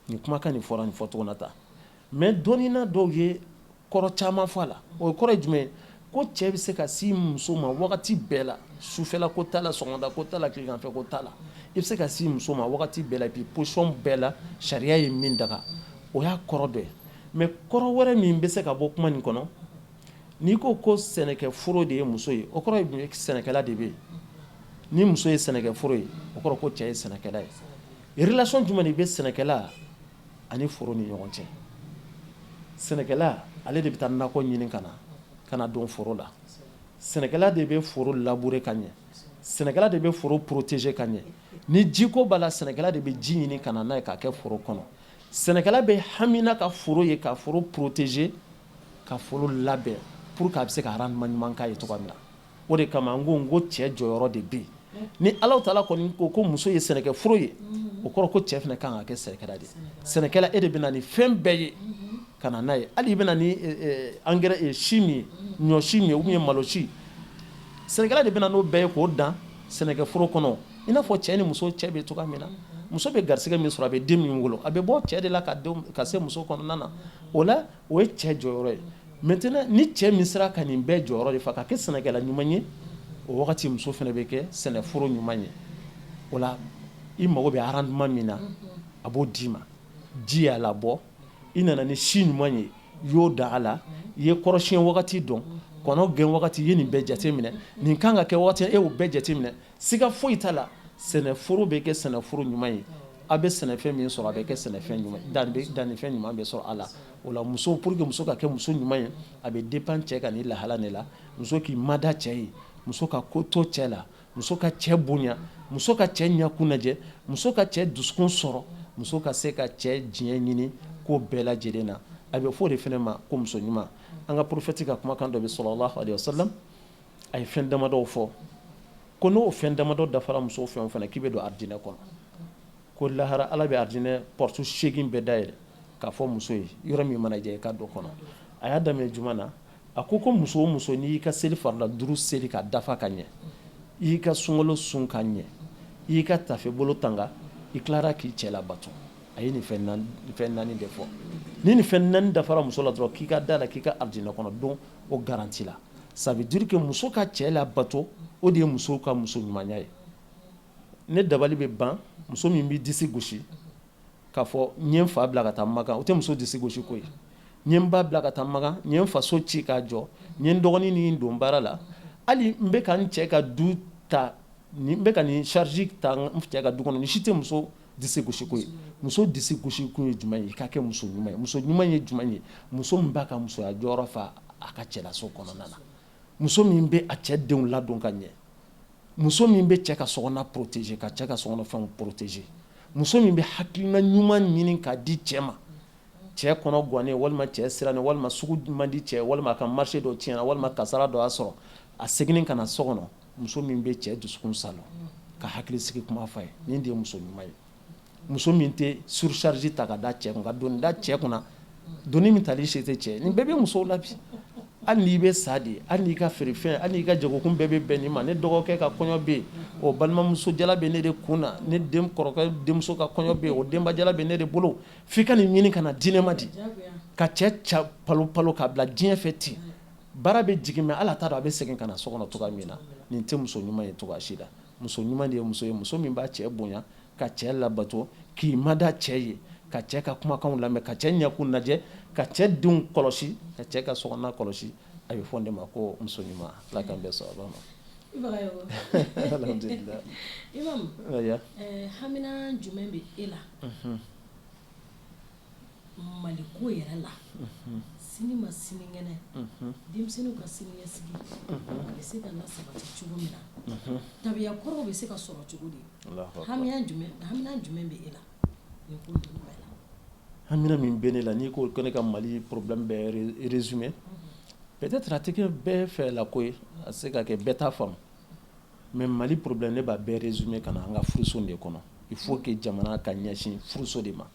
S2: Nin kumakan nin fɔra nin fɔcogo na tan, mais dɔnnina dɔw ye kɔrɔ caman fɔ a la. O kɔrɔ ye jumɛn ye? Ko cɛ bɛ se ka si muso ma wagati bɛɛ la, sufɛla ko t'a la, sɔgɔmada ko t'a la, tileganfɛ ko t'a la, i bɛ se ka si muso ma wagati bɛɛ la, et puis position bɛɛ la, sariya ye min daga. O y'a kɔrɔ dɔ ye. Mais kɔrɔ wɛrɛ min bɛ se ka bɔ kuma nin kɔnɔ, n'i ko ko sɛnɛkɛ foro de ye muso ye, o kɔrɔ ye sɛnɛkɛla de bɛ yen. Ni muso ye sɛnɛkɛ foro ye, o kɔrɔ ko cɛ ye sɛnɛkɛla ye. Relation jumɛn de bɛ sɛnɛkɛla ani foro ni ɲɔgɔn cɛ? Sɛnɛkɛla, ale de bɛ taa nakɔ ɲini ka na don foro la. Sɛnɛkɛla de bɛ foro labourer ka ɲɛ. Sɛnɛkɛla de bɛ foro protéger ka ɲɛ. Ni jiko b'a la, sɛnɛkɛla de bɛ ji ɲini ka na n'a ye k'a kɛ foro kɔnɔ. Sɛnɛkɛla bɛ hamina ka foro ye, ka foro protéger, ka foro labɛn pour que a bɛ se ka rendement ɲuman k'a ye cogoya min na. O de kama n ko cɛ jɔyɔrɔ de bɛ yen. Ni Ala taala kɔni ko ko muso ye sɛnɛkɛ foro ye, o kɔrɔ ko cɛ fana kan ka kɛ sɛnɛkɛla de ye. Sɛnɛkɛla, e de bɛ na ni fɛn bɛɛ ye ka na n'a ye. Hali i bɛ na ni engrais si min ye, ɲɔ si min ye ou bien malo si, sɛnɛkɛla de bɛ na n'o bɛɛ ye k'o dan sɛnɛkɛ foro kɔnɔ. I n'a fɔ cɛ ni muso cɛ bɛ cogoya min na, muso bɛ garisɛgɛ min sɔrɔ, a bɛ den min wolo, a bɛ bɔ cɛ de la ka se muso kɔnɔna na. O la, o ye cɛ jɔyɔrɔ ye. Maintenant, ni cɛ min sera ka nin bɛɛ jɔyɔrɔ de fa ka kɛ sɛnɛkɛla ɲuman ye, o wagati muso fana bɛ kɛ sɛnɛforo ɲuman ye. O la, i mago bɛ rendement min na, a b'o d'i ma. Ji y'a labɔ, i nana ni si ɲuman ye, i y'o da a la, i ye kɔrɔsiyɛn wagati dɔn, Kɔnɔ gɛn wagati, i ye nin bɛɛ jate minɛ. Nin kan ka kɛ waati, e y'o bɛɛ jate minɛ. Siga foyi t'a la, sɛnɛforo bɛ kɛ sɛnɛforo ɲuman ye. A bɛ sɛnɛfɛn min sɔrɔ, a bɛ kɛ sɛnɛfɛn ɲuman, dannifɛn ɲuman bɛ sɔrɔ a la. O la, muso, pour que muso ka kɛ muso ɲuman ye, a bɛ dépend cɛ ka nin lahala de la. Muso k'i mada cɛ ye, muso ka ko to cɛ la, muso ka cɛ bonya, muso ka cɛ ɲɛkun lajɛ, muso ka cɛ dusukun sɔrɔ, muso ka se ka cɛ diɲɛ ɲini ko bɛɛ lajɛlen na. A bɛ fɔ o de fana ma ko muso ɲuman. An ka prophète ka kumakan dɔ bɛ, sallallahu alaihi wasallam, a ye fɛn damadɔw fɔ ko n'o fɛn damadɔ dafara muso fɛn o fɛn na, k'i bɛ don arijinɛ kɔnɔ. Ko lahara, Ala bɛ arijinɛ porte 8 bɛɛ dayɛlɛ k'a fɔ muso ye, yɔrɔ min mana diya, i ka don kɔnɔ. A y'a daminɛ juma na? A ko ko muso o muso, n'i y'i ka seli farila 5 seli ka dafa ka ɲɛ, i y'i ka sunkalo sun ka ɲɛ, i y'i ka tafe bolo tanga, i tilara k'i cɛ labato. A ye nin fɛn naani de fɔ. Ni nin fɛn naani dafara muso la dɔrɔn, k'i ka da la k'i ka arijinɛ kɔnɔ don, o garantie la. Ça veut dire que muso ka cɛ labato, o de ye muso ka muso ɲumanya ye. Ne dabali bɛ ban, muso min bɛ disi gosi k'a fɔ n ye n fa bila ka taa Makan, o tɛ muso disi gosi ko ye. N ye n ba bila ka taa Makan, n ye n faso ci k'a jɔ, n ye n dɔgɔnin ni don baara la, hali n bɛ ka n cɛ ka du ta, n bɛ ka nin charge ta n cɛ ka du kɔnɔ. Nin si tɛ muso disi gosi ko ye. Muso disi gosi kun ye jumɛn ye? I ka kɛ muso ɲuman ye. Muso ɲuman ye jumɛn ye? Muso min b'a ka musoya jɔyɔrɔ fa a ka cɛlaso kɔnɔna na, muso min bɛ a cɛ denw ladon ka ɲɛ, muso min bɛ cɛ ka sokɔnɔ protéger, ka cɛ ka sokɔnɔfɛnw protéger, muso min bɛ hakilina ɲuman ɲini k'a di cɛ ma. Cɛ kɔnɔ gannen, walima cɛ sirannen, walima sugu man di cɛ, walima a ka marché dɔ tiɲɛna, walima kasara dɔ y'a sɔrɔ, a seginnen ka na so kɔnɔ, muso min bɛ cɛ dusukun salo ka hakili sigi kuma f'a ye, nin de ye muso ɲuman ye. Muso min tɛ surcharge ta ka da cɛ kun, ka doni da cɛ kunna, doni min tali se tɛ cɛ. Nin bɛɛ bɛ musow la bi. Hali n'i bɛ sa de, hali n'i ka feerefɛn, hali n'i ka jagokun bɛɛ bɛ bɛn nin ma. Ne dɔgɔkɛ ka kɔɲɔ bɛ yen, o balimamuso jala bɛ ne de kun na. Ne den kɔrɔkɛ denmuso ka kɔɲɔ bɛ yen, o denba jala bɛ ne de bolo. F'i ka nin ɲini ka na di ne ma di, ka cɛ ca palo palo k'a bila diɲɛ fɛ ten. Baara bɛ jigin mais ala t'a dɔn a bɛ segin ka na so kɔnɔ cogoya min na. Nin tɛ muso ɲuman ye cogoya si la. Muso ɲuman de ye muso ye, muso min b'a cɛ bonya, ka cɛ labato, k'i mada cɛ ye, ka cɛ ka kumakanw lamɛn, ka cɛ ɲɛkun lajɛ, ka cɛ denw kɔlɔsi, ka cɛ ka sokɔnɔna kɔlɔsi. A bɛ fɔ de ma ko muso ɲuman. Ala k'an bɛn sawaba ma. Alhamdulillah.
S1: Imam, hamina jumɛn bɛ e la Mali ko yɛrɛ la, sini ma sinikɛnɛ, denmisɛnninw ka siniɲɛsigi a bɛ se ka lasabati cogo min na, tabiya kɔrɔw bɛ se ka sɔrɔ cogo di? Hamina jumɛn bɛ e la nin ko ninnu bɛɛ la?
S2: Hamina min bɛ ne la, n'i ko ko ne ka Mali problème bɛɛ résumé, peut-être a tɛ kɛ bɛɛ fɛ la ko ye, a tɛ se ka kɛ bɛɛ t'a faamu, mais Mali problème, ne b'a bɛɛ résumé ka na an ka furuso de kɔnɔ. Il faut que jamana ka ɲɛsin furuso de ma.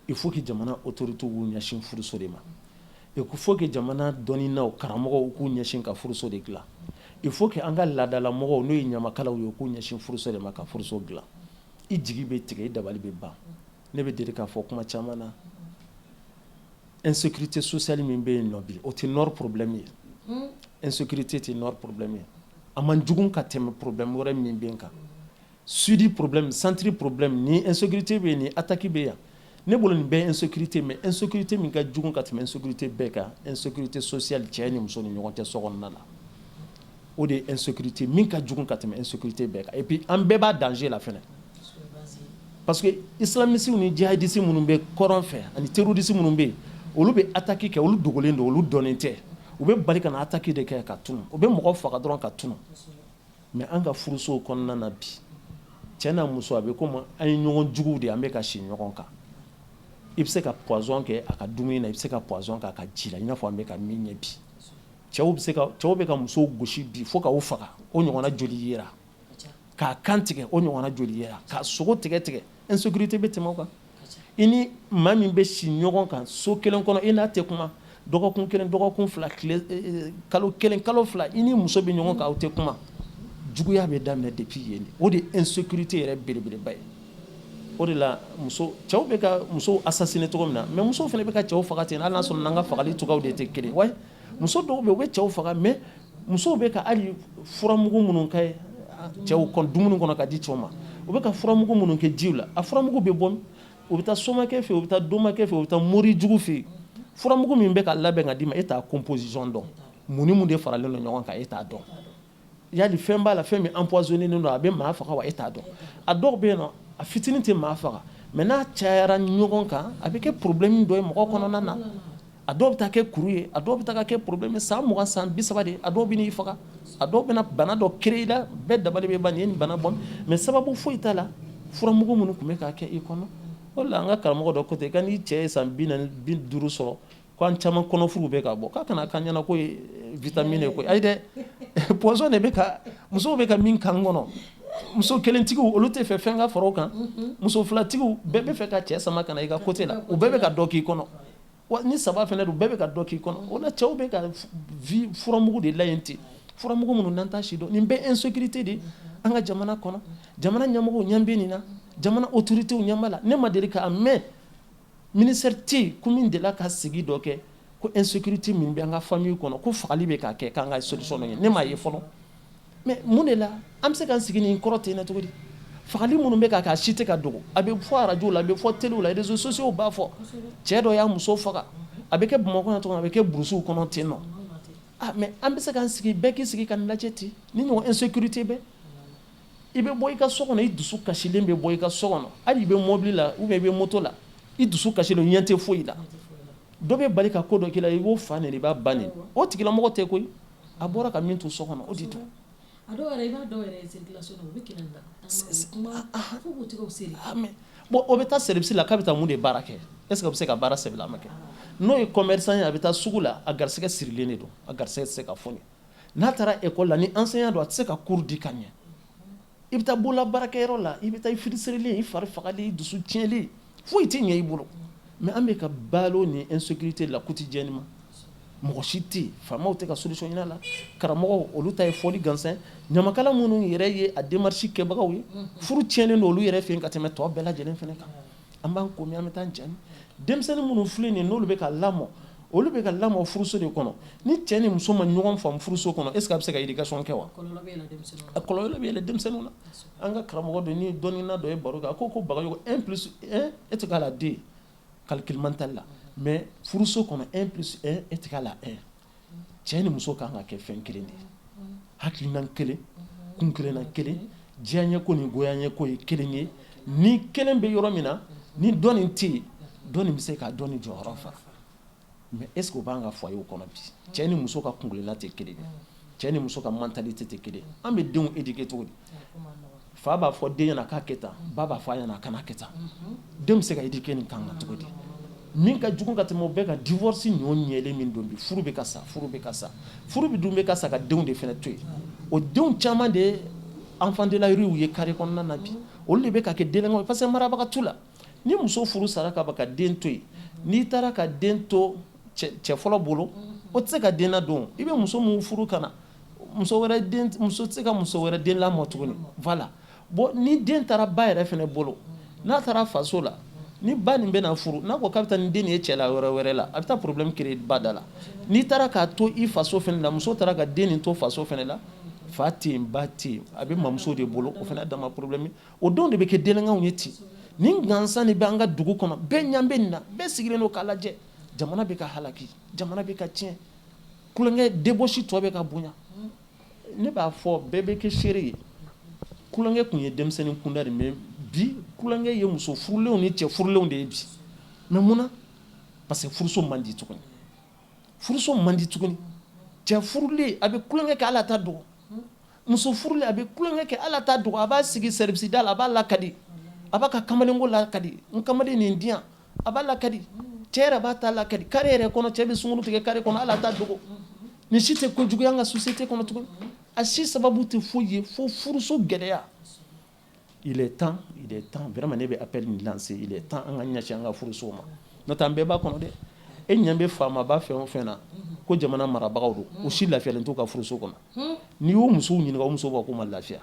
S2: Il faut que jamana autorités k'u ɲɛsin furuso de ma. Il faut que jamana dɔnninaw, karamɔgɔw k'u ɲɛsin ka furuso de dilan. Il faut que an ka laadalamɔgɔw, n'o ye ɲamakalaw ye, k'u ɲɛsin furuso de ma ka furuso dilan. I jigi bɛ tigɛ, i dabali bɛ ban. Ne bɛ deli k'a fɔ kuma caman na, insécurité sociale min bɛ yen nɔ bi, o tɛ nord problème ye. Insécurité tɛ nord problème ye. A man jugu ka tɛmɛ problème wɛrɛ min bɛ yen kan. Sud problème, centre problème, ni insécurité bɛ yen, ni attaque bɛ yan, ne bolo nin bɛɛ ye insécurité. Mais insécurité min ka jugu ka tɛmɛ insécurité bɛɛ kan, insécurité sociale, cɛ ni muso ni ɲɔgɔn cɛ so kɔnɔna la, o de ye insécurité min ka jugu ka tɛmɛ insécurité bɛɛ kan. Et puis an bɛɛ b'a danger la fɛnɛ, parce que islamistes ni djihadistes minnu bɛ kɔrɔn fɛ ani terroristes minnu bɛ yen, olu bɛ attaque kɛ, olu dogolen don, olu dɔnnen tɛ. U bɛ bali ka na attaque de kɛ ka tunu, u bɛ mɔgɔ faga dɔrɔn ka tunu. Mais an ka furusow kɔnɔna na bi, cɛ n'a muso, a bɛ komi an ye ɲɔgɔn juguw de ye, an bɛ ka si ɲɔgɔn kan. I bɛ se ka poison kɛ a ka dumuni na, i bɛ se ka poison kɛ a ka ji la, i n'a fɔ an bɛ ka min ye bi. Cɛw bɛ ka musow gosi bi fo ka u faga, o ɲɔgɔnna joli yera? K'a kan tigɛ, o ɲɔgɔnna joli yera? K'a sogo tigɛ tigɛ. Insécurité bɛ tɛmɛ o kan? I ni maa min bɛ si ɲɔgɔn kan so kelen kɔnɔ, i n'a tɛ kuma dɔgɔkun 1, dɔgɔkun 2, tile, kalo 1, kalo 2, i ni muso bɛ ɲɔgɔn kan, aw tɛ kuma. Juguya bɛ daminɛ depuis yen de. O de ye insécurité yɛrɛ belebeleba ye. O de la, muso, cɛw bɛ ka musow assassiner cogo min na, mais musow fana bɛ ka cɛw faga ten, hali n'a sɔrɔ n'an ka fagali cogoyaw de tɛ kelen wa. Muso dɔw bɛ yen, u bɛ cɛw faga, mais musow bɛ ka hali furamugu minnu kɛ cɛw kɔnɔ dumuni kɔnɔ ka di cɛw ma, u bɛ ka furamugu minnu kɛ jiw la, a furamugu bɛ bɔ, u bɛ taa somakɛ fɛ, u bɛ taa domakɛ fɛ, u bɛ taa mori jugu fɛ yen. Furamugu min bɛ ka labɛn ka d'i ma, e t'a composition dɔn. Mun ni mun de faralen don ɲɔgɔn kan, e t'a dɔn. Yali fɛn b'a la, fɛn min empoisonné don, a bɛ maa faga wa? E t'a dɔn. A dɔw bɛ yen nɔ, a fitinin tɛ maa faga, mais n'a cayara ɲɔgɔn kan, a bɛ kɛ problème dɔ ye mɔgɔ kɔnɔna na. A dɔw bɛ taa kɛ kuru ye, a dɔw bɛ taa kɛ problème san 20, san 30 de. A dɔw bɛ n'i faga, a dɔw bɛna bana dɔ créer i la, bɛɛ dabali bɛ ban, nin ye nin bana bɔ, mais sababu foyi t'a la, furamugu minnu tun bɛ k'a kɛ i kɔnɔ. O de la, an ka karamɔgɔ dɔ ko ten, n'i cɛ ye san 40, 50 sɔrɔ, ko an caman kɔnɔfuru bɛ ka bɔ, k'a kana k'an ɲɛna ko ye vitamine ye koyi. Ayi dɛ, poison de bɛ ka musow bɛ ka min k'an kɔnɔ. Muso kelentigiw, olu tɛ fɛ fɛn ka fara o kan. Muso filatigiw, bɛɛ bɛ fɛ ka cɛ sama ka na i ka côté la, u bɛɛ bɛ ka dɔ k'i kɔnɔ. Wa ni saba fana don, bɛɛ bɛ ka dɔ k'i kɔnɔ. O la, cɛw bɛ ka furamugu de la yen ten, furamugu minnu n'an t'a si dɔn. Nin bɛɛ insécurité de an ka jamana kɔnɔ. Jamana ɲɛmɔgɔw ɲɛ bɛ nin na, jamana autorités ɲɛ b'a la. Ne ma deli k'a mɛn ministère tɛ yen ko min delila ka sigi dɔ kɛ ko insécurité min bɛ an ka famille kɔnɔ, ko fagali bɛ ka kɛ, k'an ka solution dɔ ɲini. Ne m'a ye fɔlɔ. Mais mun de la an bɛ se k'an sigi nin kɔrɔ ten na cogo di? Fagali minnu bɛ ka kɛ, a si tɛ ka dogo. A bɛ fɔ arajo la, a bɛ fɔ télé la, réseaux sociaux b'a fɔ, cɛ dɔ y'a muso faga. A bɛ kɛ Bamakɔ yan cogo min, a bɛ kɛ brousse kɔnɔ ten nɔ. Ah, mais an bɛ se k'an sigi, bɛɛ k'i sigi ka nin lajɛ ten, ni ɲɔgɔn insécurité bɛ. I bɛ bɔ i ka so kɔnɔ, i dusu kasilen bɛ bɔ i ka so kɔnɔ. Hali i bɛ mobili la ou bien i bɛ moto la, i dusu kasilen, ɲɛ tɛ foyi la. Dɔ bɛ bali ka ko dɔ k'i la, i b'o fa nɛni, i b'a ba nɛni. O tigilamɔgɔ tɛ koyi, a bɔra ka min to so kɔnɔ, o de don.
S1: A dɔw yɛrɛ, i b'a dɔw yɛrɛ circulation na, u bɛ kɛlɛ la, kuma fo k'u tɛgɛw seri.
S2: Bon, o bɛ taa service la k'a bɛ taa mun de baara kɛ? Est ce que a bɛ se ka baara sɛbɛlama kɛ? N'o ye commerçant ye, a bɛ taa sugu la, a garisɛgɛ sirilen de don, a garisɛgɛ tɛ se ka foni. N'a taara école la, ni enseignant don, a tɛ se ka cours di ka ɲɛ. I bɛ taa bolola baarakɛyɔrɔ la, i bɛ taa i frustré, i fari fagalen, i dusu tiɲɛlen, foyi tɛ ɲɛ i bolo. Mais an bɛ ka balo ni insécurité la quotidiennement. Mɔgɔ si tɛ yen, faamaw tɛ ka solution ɲini a la. Karamɔgɔw, olu ta ye fɔli gansan. Ɲamakala minnu yɛrɛ ye a démarche kɛbagaw ye, furu tiɲɛnen don olu yɛrɛ fɛ yen ka tɛmɛ tɔ bɛɛ lajɛlen fana kan. An b'an ko min, an bɛ taa jani. Denmisɛnnin minnu filɛ nin ye, n'olu bɛ ka lamɔ, olu bɛ ka lamɔ furuso de kɔnɔ. Ni cɛ ni muso ma ɲɔgɔn faamu furuso kɔnɔ, est ce que a bɛ se ka éducation kɛ wa? A kɔlɔlɔ bɛ yɛlɛn denmisɛnninw na. An ka karamɔgɔ dɔ ni dɔnnina dɔ ye baro kɛ, a ko ko Bagayogo, 1 plus 1 est égal à 2 calcul mental la, mais furuso kɔnɔ, 1 plus 1 est égal à 1. Cɛ ni muso kan ka kɛ fɛn kelen de ye, hakilina kelen, kun kelenna kelen, diyaɲɛ ko ni goyaɲɛ ko ye kelen ye. Ni kelen bɛ yɔrɔ min na, ni dɔ nin tɛ yen, dɔ nin bɛ se ka dɔ nin jɔyɔrɔ fa. Mais est ce que o b'an ka foyer kɔnɔ bi? Cɛ ni muso ka kunkilenna tɛ kelen ye, cɛ ni muso ka mentalité tɛ kelen ye. An bɛ denw éduquer cogo di? Fa b'a fɔ den ɲɛna k'a kɛ tan, ba b'a fɔ a ɲɛna a kana kɛ tan. Den bɛ se ka éduquer nin kan kan cogo di? Min ka jugu ka tɛmɛ o bɛɛ kan, divorce ɲɔ ɲɛlen min don bi, furu bɛ ka sa, furu bɛ ka sa, furu bɛ dun bɛ ka sa ka denw de fana to yen. O denw caman de ye enfant de la rue ye carré kɔnɔna na bi. Olu de bɛ ka kɛ délinquant, parce que marabaga t'u la. Ni muso furu sara ka ban ka den to yen, n'i taara ka den to cɛ fɔlɔ bolo, o tɛ se ka den ladon. I bɛ muso min furu ka na, muso wɛrɛ den, muso tɛ se ka muso wɛrɛ den lamɔ tuguni. Voilà. Bon, ni den taara ba yɛrɛ fana bolo, n'a taara faso la, ni ba nin bɛna furu, n'a ko k'a bɛ taa ni den nin ye cɛ la yɔrɔ wɛrɛ la, a bɛ taa problème créer ba da la. N'i taara k'a to i faso fana la, muso taara ka den nin to faso fana la, fa tɛ yen, ba tɛ yen, a bɛ mamuso de bolo, o fana dama problème. O denw de bɛ kɛ délinquants ye ten. Nin gansan de bɛ an ka dugu kɔnɔ. Bɛɛ ɲɛ bɛ nin na, bɛɛ sigilen don k'a lajɛ. Jamana bɛ ka halaki, jamana bɛ ka tiɲɛ, tulonkɛ débauche tɔ bɛ ka bonya. Ne b'a fɔ, bɛɛ bɛ kɛ seere ye, tulonkɛ tun ye denmisɛnnin kunda de, mais bi tulonkɛ ye muso furulenw ni cɛ furulenw de ye bi. Mais mun na? Parce que furuso man di tuguni, furuso man di tuguni. Cɛ furulen, a bɛ tulonkɛ kɛ, ala t'a dogo. Muso furulen, a bɛ tulonkɛ kɛ, ala t'a dogo. A b'a sigi service da la, a b'a lakadi, a b'a ka kamalenko lakadi, n kamalen nin di yan, a b'a lakadi. Cɛ yɛrɛ b'a ta lakadi carré yɛrɛ kɔnɔ. Cɛ bɛ sunkuru tigɛ carré kɔnɔ, ala t'a dogo. Nin si tɛ kojugu ye an ka société kɔnɔ tuguni. A si sababu tɛ foyi ye fo furuso gɛlɛya. Il est temps, il est temps vraiment, ne bɛ appel min lancer, il est temps an ka ɲɛsin an ka furusow ma, n'o tɛ an bɛɛ b'a kɔnɔ dɛ. E ɲɛ bɛ faamaba fɛn o fɛn na ko jamana marabagaw don, o si lafiyalen t'u ka furuso kɔnɔ. N'i y'o musow ɲininka, o musow b'a fɔ k'u ma lafiya.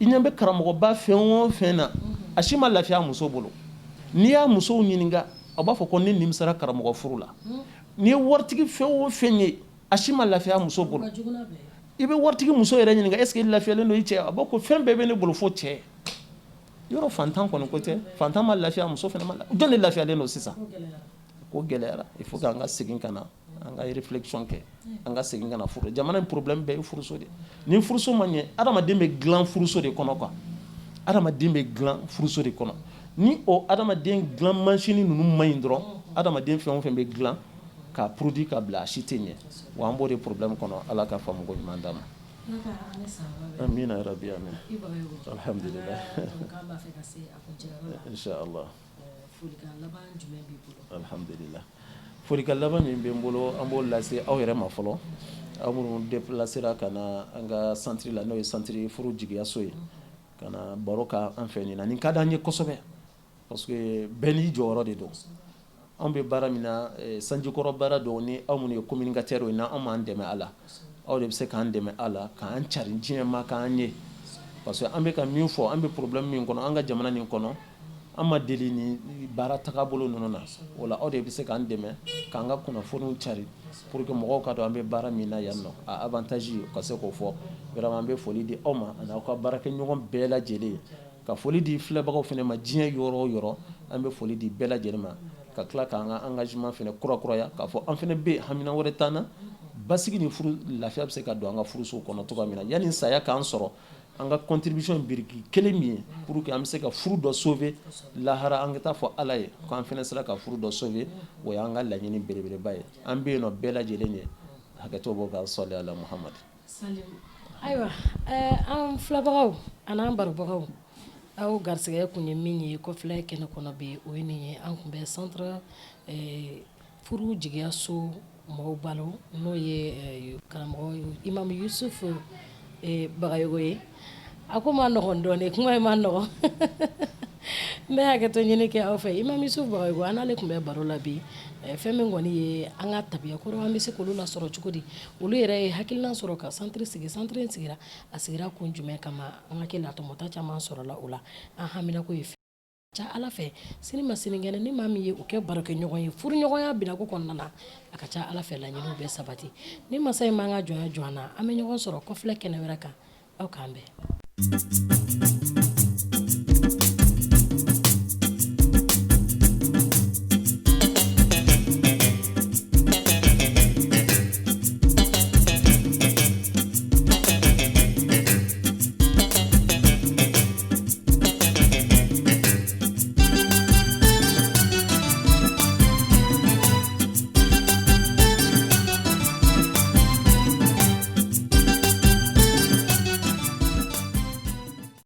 S2: I ɲɛ bɛ karamɔgɔba fɛn o fɛn na, a si ma lafiya a muso bolo. N'i y'a musow ɲininka, a b'a fɔ ko ne nimisara karamɔgɔ furu la. N'i ye waritigi fɛn o fɛn ye, a si ma lafiya a muso bolo. I bɛ waritigi muso yɛrɛ ɲininka, est ce que i lafiyalen don i cɛ? A b'a ko fɛn bɛɛ bɛ ne bolo fo cɛ. Yɔrɔ fantan kɔni ko tɛ, fantan ma lafiya, muso fana ma. Jɔn de lafiyalen don sisan? Ko gɛlɛyara. Il faut k'an ka segin ka na An ka réflexion kɛ, an ka segin ka na furu. Jamana in problème bɛɛ ye furuso de. Ni furuso ma ɲɛ, adamaden bɛ dilan furuso de kɔnɔ quoi. Adamaden bɛ dilan furuso de kɔnɔ. Ni o adamaden dilan machine ninnu ma ɲi dɔrɔn, adamaden fɛn o fɛn bɛ dilan k'a produit ka bila, a si tɛ ɲɛ. Wa an b'o de problème kɔnɔ. Ala ka faamuko ɲuman d'an ma. Amina ya rabi, amin. Alhamdulillah, inshallah. Alhamdulillah. Folikan laban min bɛ n bolo, an b'o lase aw yɛrɛ ma fɔlɔ, aw minnu déplacera ka na an ka centre la, n'o ye centre furu jigiyaso ye, ka na baro ka an fɛ nin na. Nin ka d'an ye kosɛbɛ, parce que bɛɛ n'i jɔyɔrɔ de don. Anw bɛ baara min na, sanjikɔrɔ baara don. Ni aw minnu ye communicateur ye, n'anw m'an dɛmɛ a la, aw de bɛ se k'an dɛmɛ a la, k'an cari diɲɛ ma, k'an ye, parce que an bɛ ka min fɔ, an bɛ problème min kɔnɔ an ka jamana nin kɔnɔ, an ma deli ni baara tagabolo ninnu na. O la, aw de bɛ se k'an dɛmɛ k'an ka kunnafoniw cari pour que mɔgɔw ka dɔn an bɛ baara min na yan nɔ, a avantage ka se k'o fɔ. Vraiment, an bɛ foli di aw ma ani aw ka baarakɛɲɔgɔn bɛɛ lajɛlen, ka foli di filɛbagaw fana ma diɲɛ yɔrɔ o yɔrɔ. An bɛ foli di bɛɛ lajɛlen ma, ka tila k'an ka engagement fana kurakuraya, k'a fɔ an fana bɛ yen, hamina wɛrɛ t'an na. Basigi ni furu lafiya bɛ se ka don an ka furusow kɔnɔ cogoya min na, yanni saya k'an sɔrɔ, an ka contribution biriki kelen min ye pour que an bɛ se ka furu dɔ sauver, lahara an ka taa fɔ Ala ye k'an fana sera ka furu dɔ sauver, o y'an ka laɲini belebeleba ye. An bɛ yen nɔ bɛɛ lajɛlen ye. Hakɛto b'o kan. Sɔli ala Muhamad.
S1: Ayiwa, an filɛbagaw an'an barobagaw, aw garisɛgɛ tun ye min ye kɔfilɛ kɛnɛ kɔnɔ bi, o ye nin ye. An tun bɛ centre furu jigiyaso mɔgɔw balo, n'o ye karamɔgɔ Imam Yusuf Bagayogo ye. A ko ma nɔgɔn dɔɔnin, kuma in ma nɔgɔn, n bɛ hakɛto ɲini kɛ aw fɛ. Imam Yusuf Bagayogo, an n'ale tun bɛ baro la bi. Fɛn min kɔni ye an ka tabiya kɔrɔ, an bɛ se k'olu lasɔrɔ cogo di? Olu yɛrɛ ye hakilina sɔrɔ ka centre sigi. Centre in sigira, a sigira kun jumɛn kama? An hakili la tɔmɔta caman sɔrɔla o la. An haminako ye ca Ala fɛ, sini ma sinikɛnɛ, ni maa min ye o kɛ barokɛɲɔgɔn ye furuɲɔgɔnya binako kɔnɔna na, a ka ca Ala fɛ laɲiniw bɛ sabati. Ni masa in m'an ka jɔnya jɔ an na, an bɛ ɲɔgɔn sɔrɔ kɔfilɛ kɛnɛ wɛrɛ kan. Aw k'an bɛn.